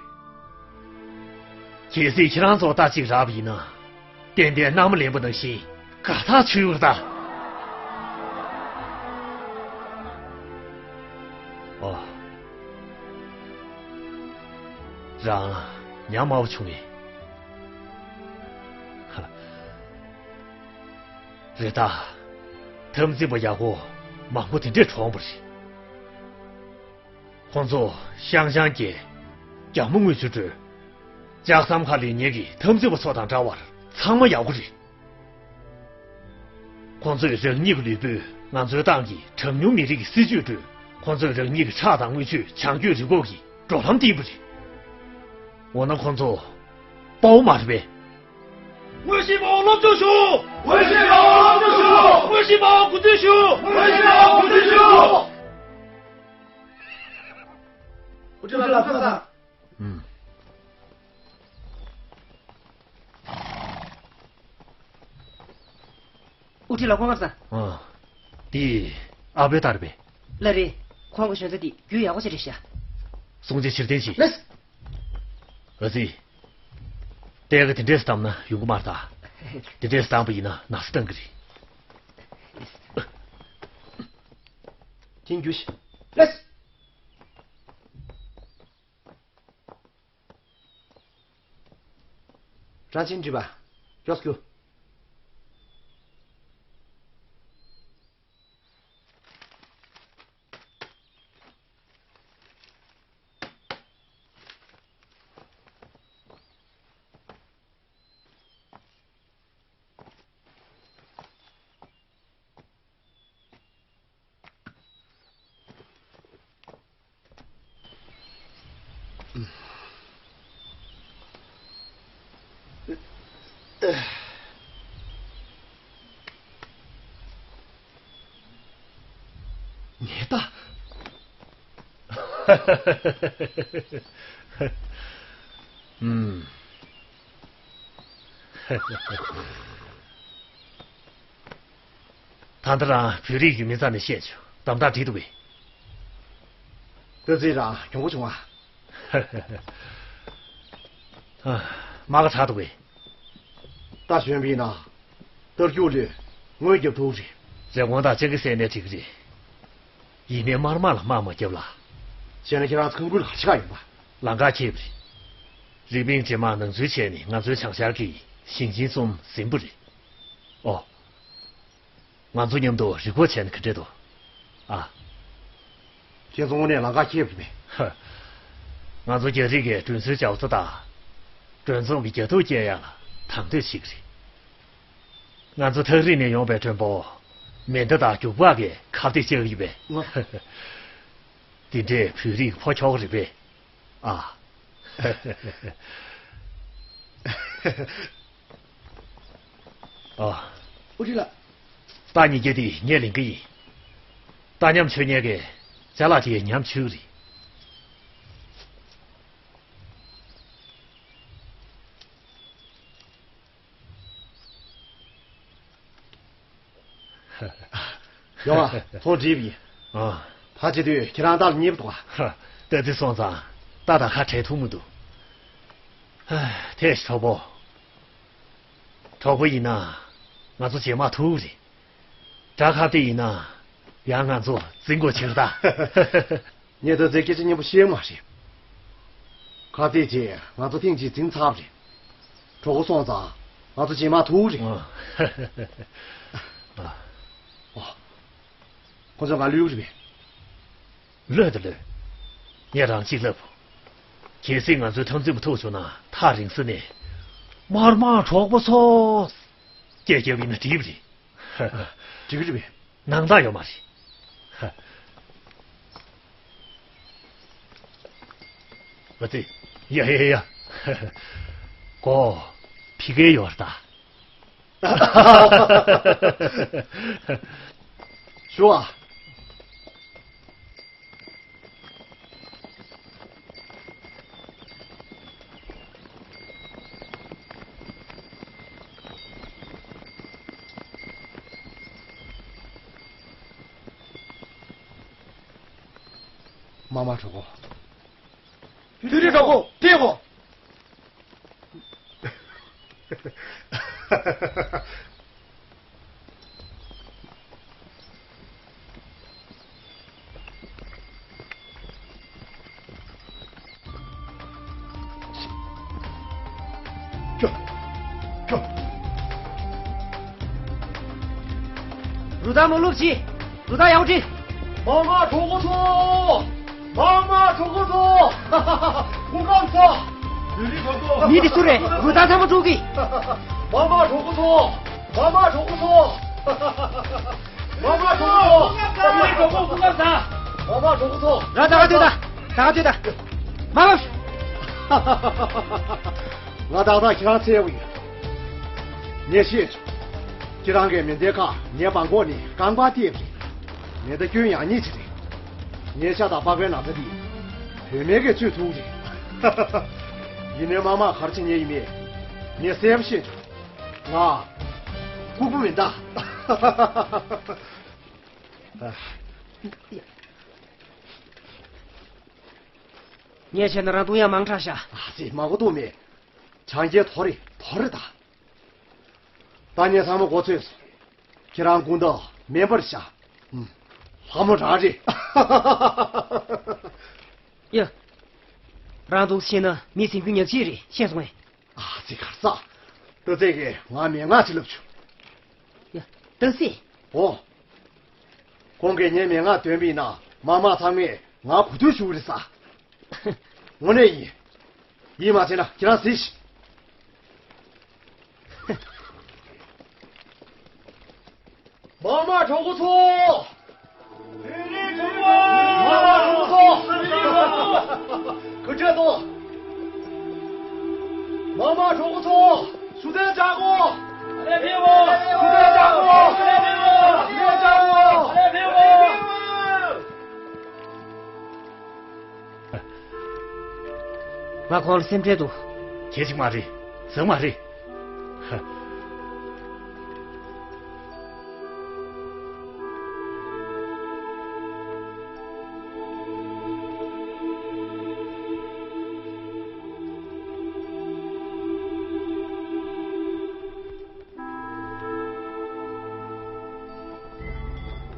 གལ་སྲིད་ཁྱེད་རང་ཚོ་རྟ་གཅིག་རག་པ་ཡིན་ན། ཏན་ཏན་མནའ་མ་ལེན་པ་ནང་བཞིན་དགའ་ཐག་ཆོད་ཡོད་རེད་ད། ཨོ། རང་ཉམས་དམའ་བོ་བྱུང་ངས། ཧ། རེད་ད། འཐབ་འཛིང་པ་ཡག་པོ་མང་པོ་དེ་འདྲས་གྲོངས་པ་རེད། ཁོང་ཚོ་ཤང་ཤང་གིས་རྒྱ་མོ་དངུལ་ཆུ་སྤྲོད། ལྕགས་ཟམ་ཁ་ལས་ཉེ་གི་འཐབ་འཛིང་པ་ཚོ་དང་འདྲ་བར་ཚང་མ་ཡག་པོ་རེད། ཁོང་ཚོས་རང་ཉིད་ཀྱི་ལུས་པོས་ང་ཚོའི་ཏང་གི་གྲངས་ཉུང་མི་རིགས་ཀྱི་སྲིད་ཇུས་ཁྲོད། ཁོང་ཚོས་རང་ཉིད་ཀྱི་ཁྲག་དང་རྔུལ་ཆུས་བྱང་རྒྱུད་རི་འགོག་གི་འགྲོ་ལམ་བཏིང་པ་རེད། འོ་ན་ཁོང་ཚོ་དཔའ་བོ་མ་རེད་པས། དངོས་གཞིའི་དཔའ་བོ་སློབ་སྦྱོང་ཞུ། དངོས་གཞིའི་དཔའ་བོ་སློབ་སྦྱོང་ཞུ། དངོས་གཞིའི་དཔའ་བོ་གུས་འདུད་ཞུ། དངོས་གཞིའི་དཔའ་བོ་གུས་འདུད་ཞུ། དབུ་ཁྲིད་ལགས་ཁམས་བཟང་། ཨུམ། དབུ་ཁྲིད་ལགས་ཁམས་བཟང་། ཨ། འདི་ཨ་བོའི་རྟ་རེད་པས། ལགས་རེད། ཁོང་གི་ཞོན་རྩྭ་འདི་རྒྱུ་ཡག་པོ་ཞིག་རེད་ཤག་སྲུང་བརྩི་ཕྱིར་འཐེན་བྱེད། ལགས། ཨ་ཙི། གཏེར་ཁ་དེ་འདྲས་སུ་བསྡམས་ན་ཡོང་གི་མ་རེད་ད། དེ་འདྲས་སུ་བསྡམས་པ་ཡིན་ན་ན་ཚ་བཏང་གི་རེད། དེ་རྒྱུ་ཞིག་ལགས། རང་ཆེན་འདྲི་བ། ཡོག་སྐྱོ། ཉེས་ད། ཨུམ། ད་ལྟ་རང་བོད་རིགས་ཡུལ་མི་རྩ་ནས་བཤད་བྱུང་། གདམ་ཐག་འགྲིག་འདུག་གས། བསྟན་འཛིན་རང་གྱོང་པོ་བྱུང་ཨ། ཨ། མ་ག་དྲག་འདུག་གས། རྟ་ཞོན་པའི་ནང་། རྟ་རྒྱུག་ལས་དངུལ་རྒྱབ་ཐུབ་རེད། རེབ་གོང་དང་སྤྱང་ཀི་བསད་ནས་འགྲིག་གི་རེད། ཡིན་ནའི་དམར་དམག་ལ་དམག་མ་བརྒྱབ་ལ། བྱས་ན་ཁྱེད་རང་ཚོ་ཁང་ཁུལ་ག་ཆེ་ག་ཡིན་པ། ལམ་ཁ་ཁེབས་རེད། རིག་པིན་འདྲེ་དམག་ནང་འཛུལ་བྱས་ནས་ང་ཚོའི་བྱང་ཤར་གྱི་ཞིང་ཆེན་གསུམ་ཟིན་པ་རེད། ཨོ། ང་ཚོ་མཉམ་དུ་རི་སྐོར་བྱས་ན་ག་འདྲ་འདུག་ཨ། ཁྱེད་ཚོ་དངོས་གནས་ལམ་ཁ་ཁེབས་རེད་པས། ཧ། ང་ཚོ་རྒྱ་རིགས་ཀྱི་མགྲོན་གསོལ་ཇའོ་ཙེ་དང་། མགྲོན་ཚོགས་ཀྱི་རྒྱ་ཐོ་བསྐྱལ་ཡག་ལ་དང་དོད་བྱེད་ཀྱི་རེད། ང་ཚོ་ཐག་རིང་ནས་ཡོང་པའི་མགྲོན་པོ། མེ་མདའ་དང་རྒྱུག་པ་གིས་ཁ་གཏད་བཅག་གི་ཡོད་པས། ང་། འདི་འདྲས་བོད་རིགས་ཕོ་ཁྱོ་ག་རེད་པས། ཨ། ཨ། ཨུ་ཁྲི་ལགས། རྟ་གཉིས་ཀ་དེ་ངས་ལེན་གི་ཡིན། རྟ་ཉམས་ཆོད་མཁན་གྱི་ཅ་ལག་དེ་ཉམས་ཆོད་གི་རེད། ཡོང་ཨ། ཚོང་འགྲིག་པ་ཡིན། ཨ། ཕར་ཕྱིན་དུས་ཁྱེད་རང་རྟ་ལ་མཉེས་པོ་འདུག་ཨ། ཧ། ད་འདི་སོང་ཙང་རྟ་དང་ཁ་བྲལ་ཐུབ་མི་འདུག་ཧ། ཐལ་ཞིག་གྲོགས་པོ། གྲོགས་པོ་ཡིན་ན་ང་ཚོ་རྗེས་མ་ཐུག་རེད། དགྲ་ཁ་གཏད་ཡིན་ན་ཡང་ང་ཚོ་འཛིང་དགོས་ཕྱིར་ད། ངས་ད་ཚོའི་སྐད་ཆ་སྙན་པོ་བཤད་མ་རེད། ཁ་གཏད་རྗེས་ང་ཚོ་ཐེངས་གཅིག་འཛིང་ཚར་བ་རེད། གྲོགས་པོ་སོང་ཙང་ང་ཚོ་རྗེས་མ་ཐུག་རེད། ཨ། ཨ། ཨོ། ཁོ་ཚོ་ང་གློད་རེད་པས། གློད་དང་གློད། ངས་རང་གཅིག་ལབ། གལ་སྲིད་ང་ཚོའི་འཐབ་འཛིང་པ་ཐུག་བྱུང་ན་ཐག་རིང་ས་ནས། དམར་དམག་གྲོགས་པོ་ཚོ། སྐད་རྒྱབ་ཡིན་ན་འགྲིག་པ་རེད། འགྲིག་གི་རེད་པས། ནང་རྟགས་ཡོད་མ་རེད། ཨ་ཙི། ཡ་ཡ་ཡ། གོ། ཕི་གེ་ཡོད་རེད་ད། ཞུ་ཨ། མ་མ་གྲོགས་པོ། བོད་རིགས་གྲོགས་པོ་བྲོས་གོ། ཁྱོ། ཁྱོ། རུ་ཐག་མ་བླུགས་ཅི། རུ་ཐག་ཡག་པོ་བྲིས། མ་མ་གྲོགས་པོ་ཚོ། མ་མ་གྲོགས་པོ་ཚོ། སྐུ་ཁམས་བཟང་། མི་དེ་སུ་རེད། རུ་ཐག་ཚང་མ་དཀྲུག་གི། མ་མ་གྲོགས་པོ་ཚོ། མ་མ་གྲོགས་པོ་ཚོ། མ་མ་གྲོགས་པོ་ཚོ། མ་མ་གྲོགས་པོ་ཚོ། མ་མ་གྲོགས་པོ་ཚོ། ར་ད་ག་དུས་ད། ད་ག་དུས་ད། མ་མ། ང་ཏག་ཏག་ཁྱེད་རང་འཚོལ་ཡོང་གི་ཡོད། ངས་ཤེས་བྱུང་། ཁྱེད་རང་གིས་མེ་མདའི་ཁ་ངའི་པང་ཁོག་ནས་རྐང་པ་བཏེགས་པ་རེད། མེ་མདའ་སྐྱོན་ཡག་ཉེས་ཅིག་རེད། ངའི་ཤ་དང་པགས་པའི་ན་ཚ་འདི་བུད་མེད་ཀྱིས་བཅོས་ཐུབ་རེད། ཡིན་ནའི་མ་མ་ག་རེ་བྱེད་མཁན་ཡིན་མིན་ངས་གསལ་པོ་ཤེས་བྱུང་། ང་ལྐུགས་པ་མིན་ད། ངས་བྱས་ན་རང་བཏུང་ཡག་མང་དྲགས་ཤག་ཨ་ཙི། མ་གོ་བཏུང་མེད། ཆང་རྐྱལ་དོར་རེད། དོར་རེད་ད། ད་ངས་ཚང་མ་གོ་ཚོད་སོང་། ཁྱེད་རང་དགུང་ཟླ་དམན་པར་ཤ། ཨུམ། ལྷ་མོ་རང་རེད། ཡ། རང་འདུག་ཤེས་ན་མི་སེམས་ཁུར་ཉག་གཅིག་རེད། ཤེས་སོང་ངས། ཨ་ཙི་ཁར་ས། ཏོ་ཙེ་གིས་ང་མན་ངག་ཅིག་ལབ་བྱུང་། ཡ། ཏོ་ཙེ། ཨོ། ཁོང་གིས་ངའི་མན་ངག་འདོན་པ་ཡིན་ན་མ་མ་ཚང་མས་ང་གོ་ཐོས་ཞུ་གི་རེད་ས། དངོས་གནས་ཡིན། ཡིད་མ་ཆེས་ན་ཁྱེད་རང་གཟིགས་ཤིག་མ་མ་གྲོགས་པོ་ཚོ། མ་མ་གྲོགས་པོ་ཚོ། གུས་བཀུར་དང་ གྲོགས་པོ་ཚོ། ཞུ་རྟེན་བཅག་གོ། ཞུ་རྟེན་བཅག་གོ། ཞུ་རྟེན་བཅག་གོ། ང་ཁོང་ལ་སེམས་ཁྲལ་འདུག་གལ་ཆེན་མ་རེད། ཟང་མ་རེད།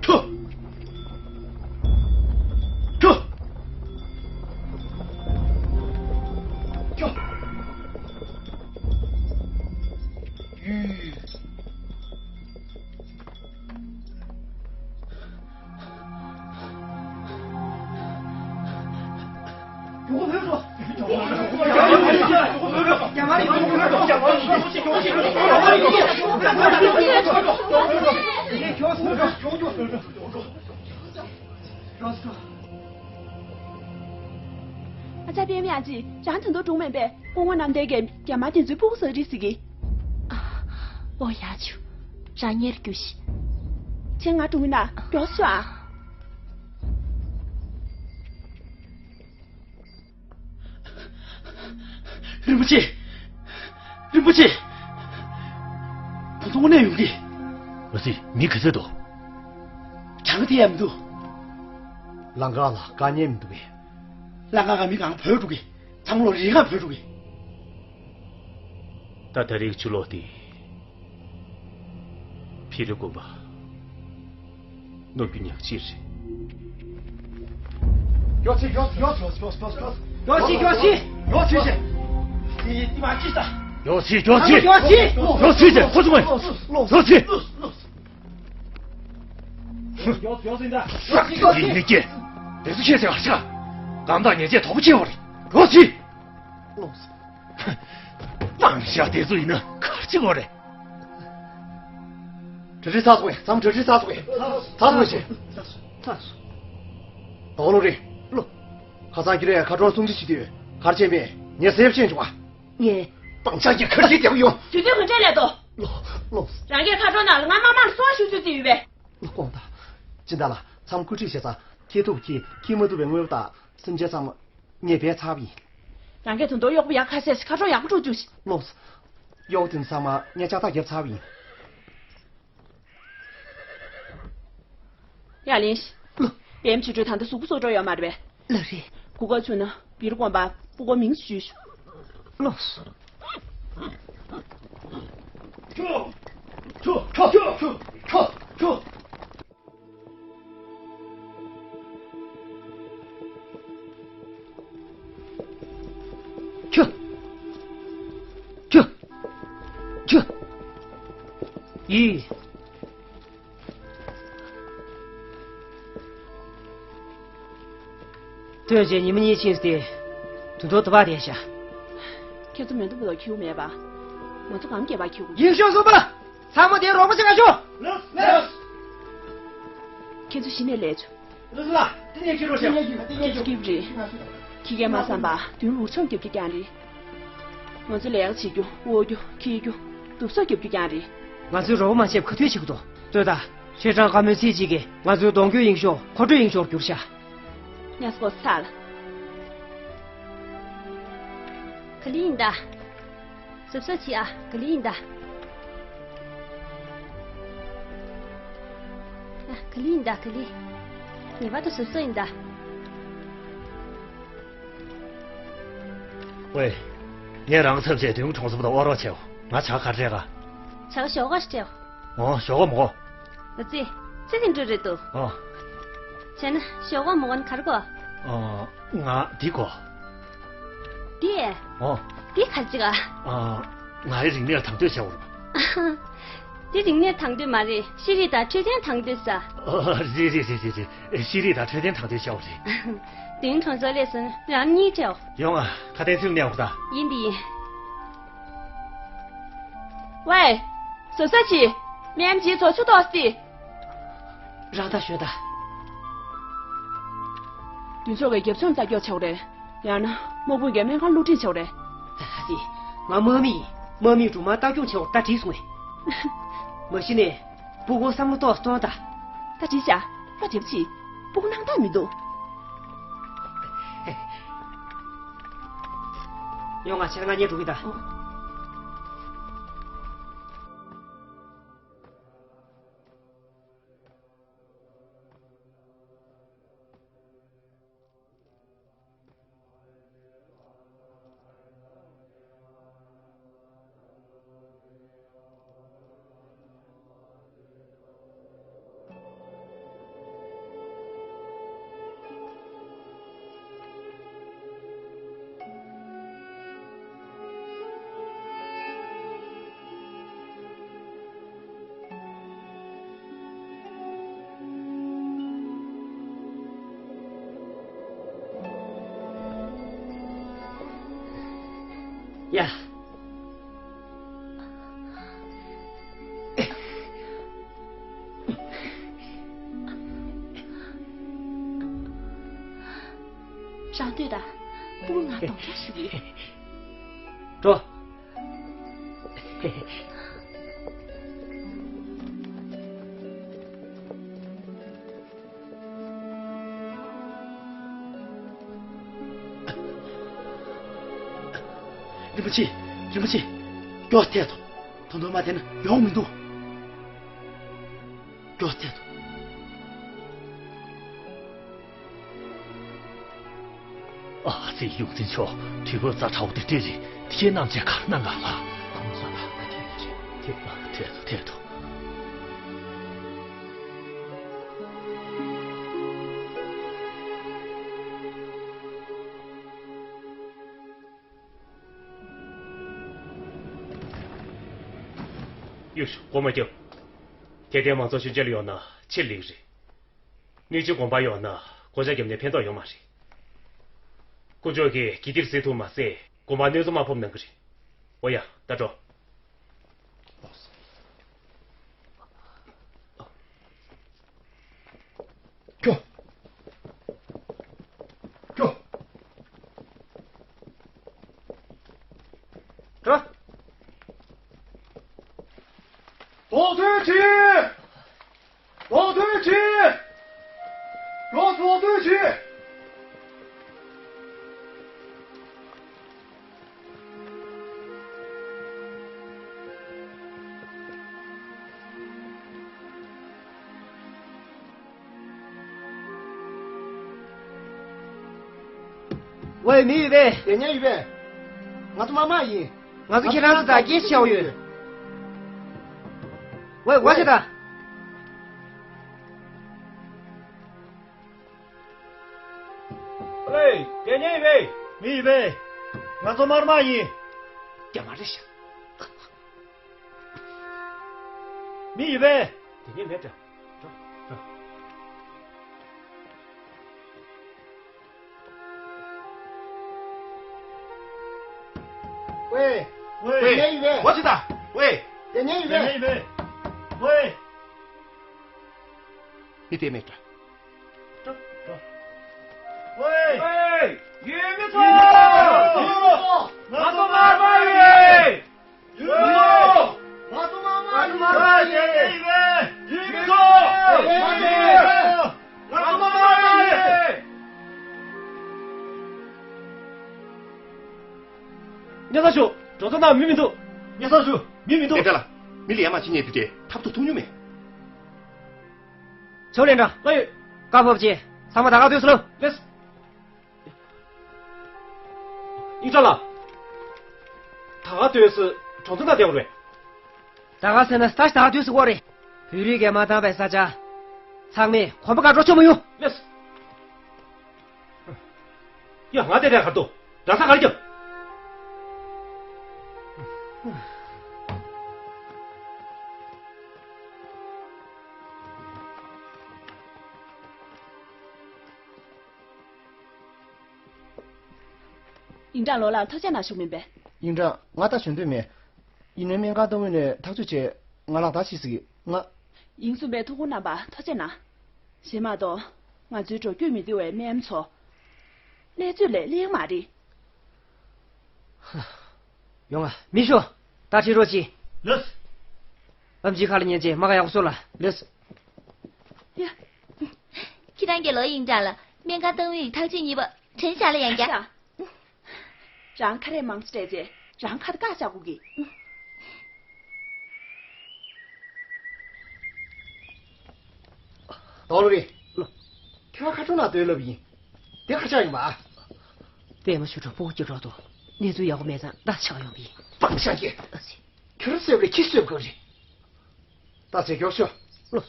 ཁྱོ། ཁྱོ། ཁྱོ། ཡུས། ཨ་ཅག་པད་མ་ཡང་ཅི། རང་དོན་དུ་གྲུང་མེད་པས། སྐུ་ངོ་རྣམ་ཐར་གྱིས་རྒྱ་དམར་དེ་ཚོའི་ཕྲུ་གུ་ཟ་རིགས་ཟེར་གི། ཨ། ཨོ་ཡ་ཆུ། རང་ཉེར་རྒྱུ་ཤི། ཁྱེད་ང་གྲུང་ན་མགྱོགས་ཤོག་ཨ། རིན་པོ་ཆེ། རིན་པོ་ཆེ། ད་དུང་དངོས་གནས་ཡོང་གི། ཨ་ཙི། མི་ག་ཚོད་འདུག་གྲངས་དེ་ཡང་མི་འདུག་ལང་ཀ་ལ་དཀའ་ཉེན་མི་འདུག་གས། ལང་ཀ་ག་མི་གང་བོད་འགྲོ་གི། ཚང་མ་ལོ་རེ་གང་བོད་འགྲོ་གི། ད་ད་རེས་ཆུ་ལོག་དེ། ཕི་རི་དགོན་པ། ནོར་རྒྱུ་ཉག་གཅིག་རེད། མགྱོགས་ཤིག་མགྱོགས་ཤིག་མགྱོགས་ཤིག་མགྱོགས་ཤིག་མགྱོགས་ཤིག་མགྱོགས་ཤིག་མགྱོགས་ཤིག་མགྱོགས་ཤིག་དེ་དེ་མ་ཅིག་ད། མགྱོགས་ཤིག་མགྱོགས་ཤིག་མགྱོགས་ཤིག་མགྱོགས་ཤིག་ཁོ་ཚོ་མ། མགྱོགས་ཤིག་མགྱོགས་ཤིག་ཡིན་ནི་ཀྱེ། དེ་ཚོ་ཤེས་ཟེར་བ་ཤ། གང་དག་ཉེས་ཆད་དོག་པོ་ཆེ་བ་རེད། མགྱོགས་ཤིག་ལོགས། སྤང་བྱ་དེ་ཚོ་ཡིན་ན་གར་ཅི་དགོས་རེད། གྲ་སྒྲིག་ཚར་སོང་ངས། ཚང་མ་གྲ་སྒྲིག་ཚར་སོང་ངས། ཚར་སོང་ངས་བྱས། ཚར་སོང་། ཚར་སོང་། ཨོ་ལོ་རེད། ལོ། ཁ་སང་ཁྱེད་རས་ཁ་གྲོང་སྲུང་བརྩི་བྱེད་དུས་གར་ཆེན་པས་ངས་གསལ་བཤད་བྱུང་བ། ངས། སྤང་བྱ་གྱི་ཁར་ཆེན་རྒྱབ་ཡོང་། དུས་ཚོད་ག་འདྲས་ལས་དོ། ལོ། ལོ། རང་གིས་ཁ་གྲོང་ནང་ལ་ང་མ་མང་སོང་ཞུ་ཚུལ་ཅི་ཡོད་པས། ལོ་དགོངས་དག་སྦྱིན་བདག་ལགས། ཚང་མ་བཀོད་སྒྲིག་བྱས་ཙང་ཁྱེད་ཐུབ་ཁྱེད་ཁྱེད་མ་ཐུབ་པའི་དངུལ་དང་སེམས་ཅན་ཚང་མ། ངས་བས་ཚར་བ་ཡིན། རང་གིས་དོན་དུ་གཡོག་པོ་ཡག་ཁ་ཤས་ཤིག་ཁ་གྲོང་ཡག་པོ་སྤྲོད་བཅུག་ཤིག་ལོས། གཡོག་དེ་ཚང་མ་ངས་ལྕགས་ཐག་བརྒྱབ་ཚར་བ་ཡིན། ཡ་ལེན་ཤི། ལོ། པད་མ་ཆོས་སྒྲོན་ད་ལྟ་གཟུགས་པོ་བཟོ་འགྲོ་ཡོད་མ་རེད་པས། ལགས་རེད། སྒུག་ག་བྱུང་ན་བི་རི་དགོན་པ་སྤུ་གོ་མིང་ཞུས་ཤོག་ལོས། ཁྱོ། ཁྱོ། ཁྱོ། ཁྱོ། ཁྱོ། ཁྱོ། ཁྱོད། ཁྱོད། ཁྱོད། ཡིན། ཐོན་རྗེས་ཉི་མ་གཉིས་ཕྱིན་སྟེ། དུད་འགྲོ་དུ་བ་དེ་བཞག་ཁྱེད་ཚོ་མེ་མདའ་བུ་ལ་འཁྱེར་མེད་པ། ང་ཚོ་གང་སྐྱེས་པ་འཁྱེར། ཡིན་ཤོག་གསུམ་པ། ཚང་མ་དེ་རོགས་པ་བྱེད་ག་ཤོག་ལགས། ལགས། ཁྱེད་ཚོ་གཞི་ནས་ལས་བྱོས། ལགས་ལགས། དེ་ནས་ཁྱེད་རོགས་བྱེད། ཁྱེད་ཚོ་སྐྱིད་པོ་རེད། ཁྱི་རྒན་མ་བསམ་པ་དུང་ལུར་ཆང་རྒྱབ་རྒྱུ་རྐྱང་རེད། ང་ཚོ་ལས་ཀ་བྱེད་རྒྱུ། དབོར་རྒྱུ། འཁྱེར་རྒྱུ། དུབ་སོགས་རྒྱབ་རྒྱུ་རྐྱང་རེད། ང་ཚོའི་རོགས་པ་མ་བྱས་ག་དུས་བྱེད་དགོས་འདུག་ལྟོས་དང་། ཆེ་ཀྲང་བཀའ་མོལ་ཚིག་གཅིག་གིས་ང་ཚོའི་གདོང་སྐྱོད་ཡིན་ཤོག་མཁོ་སྤྲོད་ཡིན་ཤོག་གྱུར་ཤག་ཉ་སྒོ་ཚ་ལ། ག་ལེ་ཡིན་ད། གཟབ་གཟབ་བྱེད་ཨ། ག་ལེ་ཡིན་ད། ཨ། ག་ལེ་ཡིན་ད་ག་ལེ། ངེས་པར་དུ་གཟབ་གཟབ་ཡིན་ད། ཝེ། ངས་རང་ཚབ་བྱས་དུང་གྲོང་གསུམ་དང་དབོར་རོགས་བྱེད། ང་ཇ་ག་རེ་སྤྲད་ག་ཇ་ག་ཞོག་ག་ཞིག་སྤྲད། ཨོ་ཞོག་ག་མོ། ཨ་ཙི། ཙི་ཙི་འགྲོ་རེད་འདུག་ཨོ། བྱས་ན་ཞོག་ག་མོ་གན་ག་རེ་དགོས། ཨོ། ང་འདི་དགོས། འདི། ཨོ། འདི་ག་རེ་བྱེད་ག་ཨོ། ང་ཡི་རིག་གནས་དང་དོད་བྱ་བ་རེད། འདི་རིག་གནས་དང་དོད་མ་རེད། ཤེས་རིག་དང་འཕྲོད་བསྟེན་དང་དོད་ས། ཨོ། རེད་རེད་རེད་རེད་རེད། ཤེས་རིག་དང་འཕྲོད་བསྟེན་དང་དོད་བྱ་བ་རེད། དེང་གྲོང་ཚོ་ལས་སོང་རང་གཉིས་བྲལ། ཡོང་ཨ། ཁ་བརྡའི་ཚིག་ནས་འོག་ད། ཡིན་འདི་ཡིན། ཝེ། གཟབ་གཟབ་བྱེད། སྨན་ཇི་ཚོ་ཆུ་ཏོག་སྟེ། རང་ད་ཞོད་ད། དུས་ཚོད་ཀྱི་རྒྱབ་ལྗོངས་ལྟ་སྐྱོར་བྱེད་དགོས་རེད། ཡང་ན་དམག་དཔུང་གི་སྨན་ཁང་བླུ་བྲིད་བྱེད་དགོས་རེད། ཨ་ཙི། ང་དམག་མི་ཡིན། དམག་མིས་སྦྲུམ་མ་ལྟ་སྐྱོང་བྱེད་པར་ད་བྲིས་སོང་ངས། མ་གཞི་ནས་སྤུ་གུ་བསམ་བློ་ཏོག་ཙམ་གཏོང་དང་། ད་བྲིས་བཞག་ད་བྲིས་པ་ཅིག་སྤུ་གུ་སྣང་དག་མི་འདུག་ཡོང་། ང་ཕྱི་ལ་ང་གཉིས་འགྲོ་གི་ད། ཨོ། ཡ། རང་སྡོད་དང་། སྤུ་གུ་ང་གདོང་རྒྱག་ཞུ་གི་ཡོད། འགྲོ། རིན་པོ་ཆེ། རིན་པོ་ཆེ། མགྱོགས་ཐད་དོ། ད་དུང་མ་ཐད་ན་ཡོང་མི་འདུག་མགྱོགས་ཐད་དོ། ཨ་ཙི། ཡོངས་འཛིན་མཆོག་དུས་བབ་རྩ་ཁྲ་བོ་དེ་འདྲས་རེད། དེ་ཁྱེད་རྣམ་ཚོས་ག་རེ་གནང་ག་ལ། ཁོང་ཚོ་ལ་ཁ་ཐད་ཀྱི་རེད། ཐད་ཐད་ཐད་ཐད་ཐོ། ཡོ་ཤུ། སྒོ་མ་བརྒྱབ། དད་ལྡན་མང་ཚོགས་ཤུལ་མཇལ་ཡོང་ན་ཆེས་ལེགས་རེད། སྣོད་ཆས་གོང་འཕར་ཡོང་ན་སྒོ་ལྕགས་བརྒྱབ་ནས་ཕན་ཐོགས་ཡོད་མ་རེད། དཀོན་མཆོག་གིས་དགེ་ལྡིར་གཟིགས་ཐུབ་མ་ཟད་གོང་འཕར་སྣོད་འཛོམས་མ་ཕོབ་གནང་གི་རེད། འོ་ཡ། ད་འགྲོ། ཁྱོ། ཁྱོ། འགྲོ། རྡོག་ཐོན་གྱིས། རྡོག་ཐོན་གྱིས། ཁྱོ་རྡོག་ཐོན་གྱིས། ཝེ། མི་ཡོད་པས། དེ་ཉན་ཡོད་པས། ང་ཚོ་དམར་དམར་ཡིན། ང་ཚོ་ཁྱེད་རང་ཚོ་དང་སྐད་ཆ་བྱའོ་ཡོད། ཝེ། ཝེ་ཤ་ད། ཨེ། དེ་ཉན་ཡོད་པས། མི་ཡོད་པས། ང་ཚོ་དམར་དམར་ཡིན། རྒྱ་མ་རེད་ཤག་མི་ཡོད་པས། དེ་ཉན་མེད་འདྲ། འགྲོ། འགྲོ། ཝེ། ཝེ། དེ་ཉན་ཡོད་པས། ཝེ་ཤ་ད། ཝེ། དེ་ཉན་ཡོད་པས། དེ་ཉན་ཡོད་པས། ཝེ། མི་དེ་མེད་འདྲ། འགྲོ། འགྲོ། ཝེ། ཝེ། ཡུལ་མི་ཚོ། ཡུལ་མི་ཚོ། ང་ཚོ་དམར་དམར་ཡིན། ཡུལ་མི་ཚོ། ང་ཚོ་དམར་དམར་ཡིན། ང་ཚོ་དམར་དམར་ཡིན། ཡུལ་མི་ཚོ། ང་ཚོ་དམར་དམར་ཡིན། སྙན་སེང་ཞུ། གྲོང་ཚོ་ནང་མི་མི་འདུག་སྙན་སེང་ཞུ། མི་མི་འདུག་ལེ་ཏྲ་ལ། མི་ལ་ཡ་མ་བྱེད་མཁན་དེ་འདྲས་ཐབས་ཐུབ་ཐུབ་མྱོང་མེད། ཆོག་ལེ་ཏྲ། ལགས་ཡོད། བཀའ་ཕབ་བྱས། ཚང་མ་ད་ག་སྡོད་ས་ལ། ལགས་སོ། ཨིན་ཏྲ་ལགས། ད་ག་སྡོད་ས་གྲོང་ཚོ་ནང་བསྡད་པ་རེད། ད་ག་ཟེར་ན་ས་ཞིག་ད་ག་སྡོད་ས་གོ་རེད། བོད་རིགས་ཀྱིས་མ་འདང་བའི་ས་ཆ། ཚང་མས་གོམ་པ་ག་འགྲོ་ཆོག་མ་ཡོང་། ལགས་སོ། ཡ། ང་དེ་འདྲ་གར་འདུག་རང་ས་གར་རྒྱབ། ཨིན་ཀྲང་ལོ་ལགས་ཐུགས་རྗེ་གནང་ཞུ་མིན་པས། ཨིན་ཀྲང་། ང་ད་ཞུ་འདོད་མེད། ཡིན་ནའི་སྨན་ཁང་ལྟ་བུ་ནས་ཐག་གཅོད་བྱས། ང་ལག་བསྟར་བྱེད་སྲིད་ཀྱི། ང་། ཡིན་གསུངས་པའི་ཐུགས་ཁུར་གནང་བ་ཐུགས་རྗེ་གནང་། གཞན་མ་གཏོགས། ང་ཚོའི་འགྲོ་སྐྱོད་མི་བདེ་བའི་སྨན་ཚོ། གནས་ཚུལ་ལས་གླེང་མ་རེད། ཡོང་ང་། མི་ཤོག་ད་ཁྲིད་རོགས་གྱིས། ལགས། ཨམ་ཆི་ཁ་ལ་ཉན་རྗེས་མ་ག་ཡག་པོ་བཟོ་ལ། ལགས། ཡ། ཁྱེད་རང་གི་ལོ་ཡིན་གྲངས་ལ་སྨན་ཁང་གཏོང་མིའི་ཐག་གཅོད་གཉིས་པ་དྲན་བཞག་ལ་ཡང་རྒྱ། རང་ཁ་རས་མང་ཙམ་སྤྲད་རྗེས་རང་ཁ་ད་བཀག་བཞག་དགོས་ཀྱི། ཏོ་ལོ་རི། ཁྱོད་ཁ་ཐུག་ན་སྟོད་ལབ་ཡིན། དེ་ཁ་ཆག་ཡིན་པ། པད་མ་ཆོས་སྒྲོན་སྤུ་གུ་སྐྱེ་གྲོགས་དང་གནས་ཚུལ་ཡག་པོ་མེད་ཙང་ད་ཆག་ཡོང་པ་ཡིན། སྤང་བྱ་སྐྱེ། ཨ་ཙི། ཁྱོད་རང་གསོད་པ་ལས་ཁྱི་གསོད་དགོས་རེད། ད་ཚེ་མགྱོགས་ཤོག་ལོ།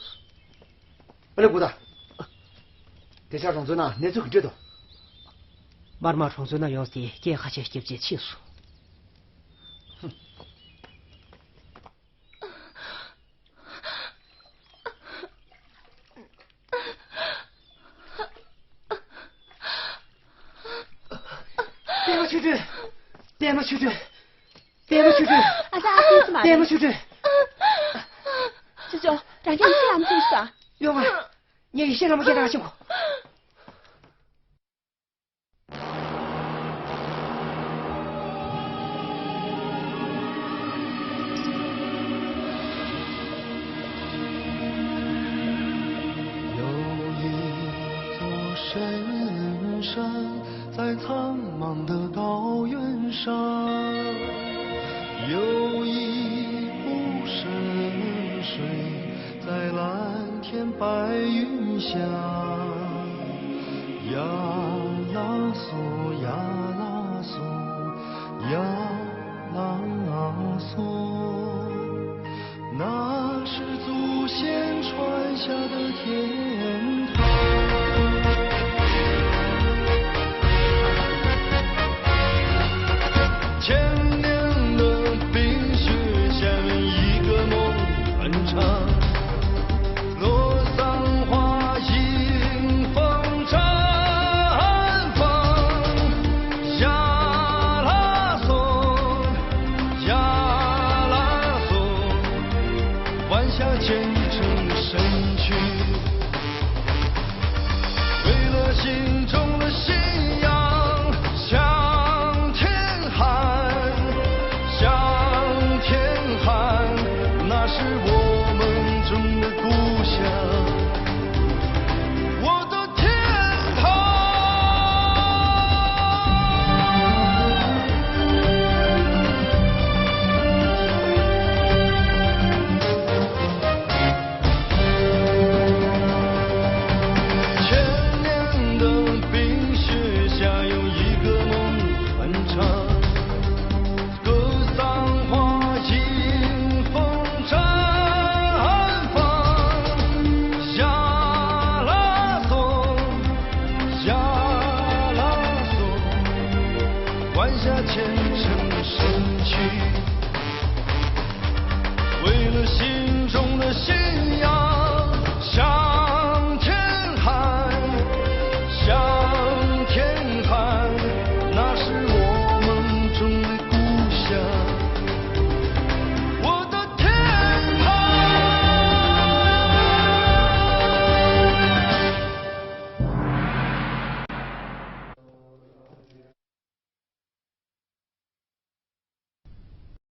ཨ་ལེ་གུ་ད། དེ་ཆ་རང་ཚོའི་ནང་གནས་ཚུལ་ག་འདྲ་འདུག་པར་མ་གྲོང་ཚོའི་ནང་ཡོང་སྟེ་སྐད་ཁ་ཤས་བརྒྱབ་རྗེས་ཕྱིན་སོང་། པད་མ་ཆོས་སྒྲོན། པད་མ་ཆོས་སྒྲོན། པད་མ་ཆོས་སྒྲོན། ཨ་ཙི་ཨ་ཙི་ཙི་མ་པད་མ་ཆོས་སྒྲོན། ཅི་ཅོ། རང་གི་ཡིད་ཆེས་ལམ་ཅིག་ཤོག་ཡོང་ང་། ངས་ཡིད་ཆེས་ལམ་མ་ཁྱེད་རང་ཤོག有一座神山，在苍茫的高原上，有一湖深水，在蓝天白云下。呀啦嗦呀。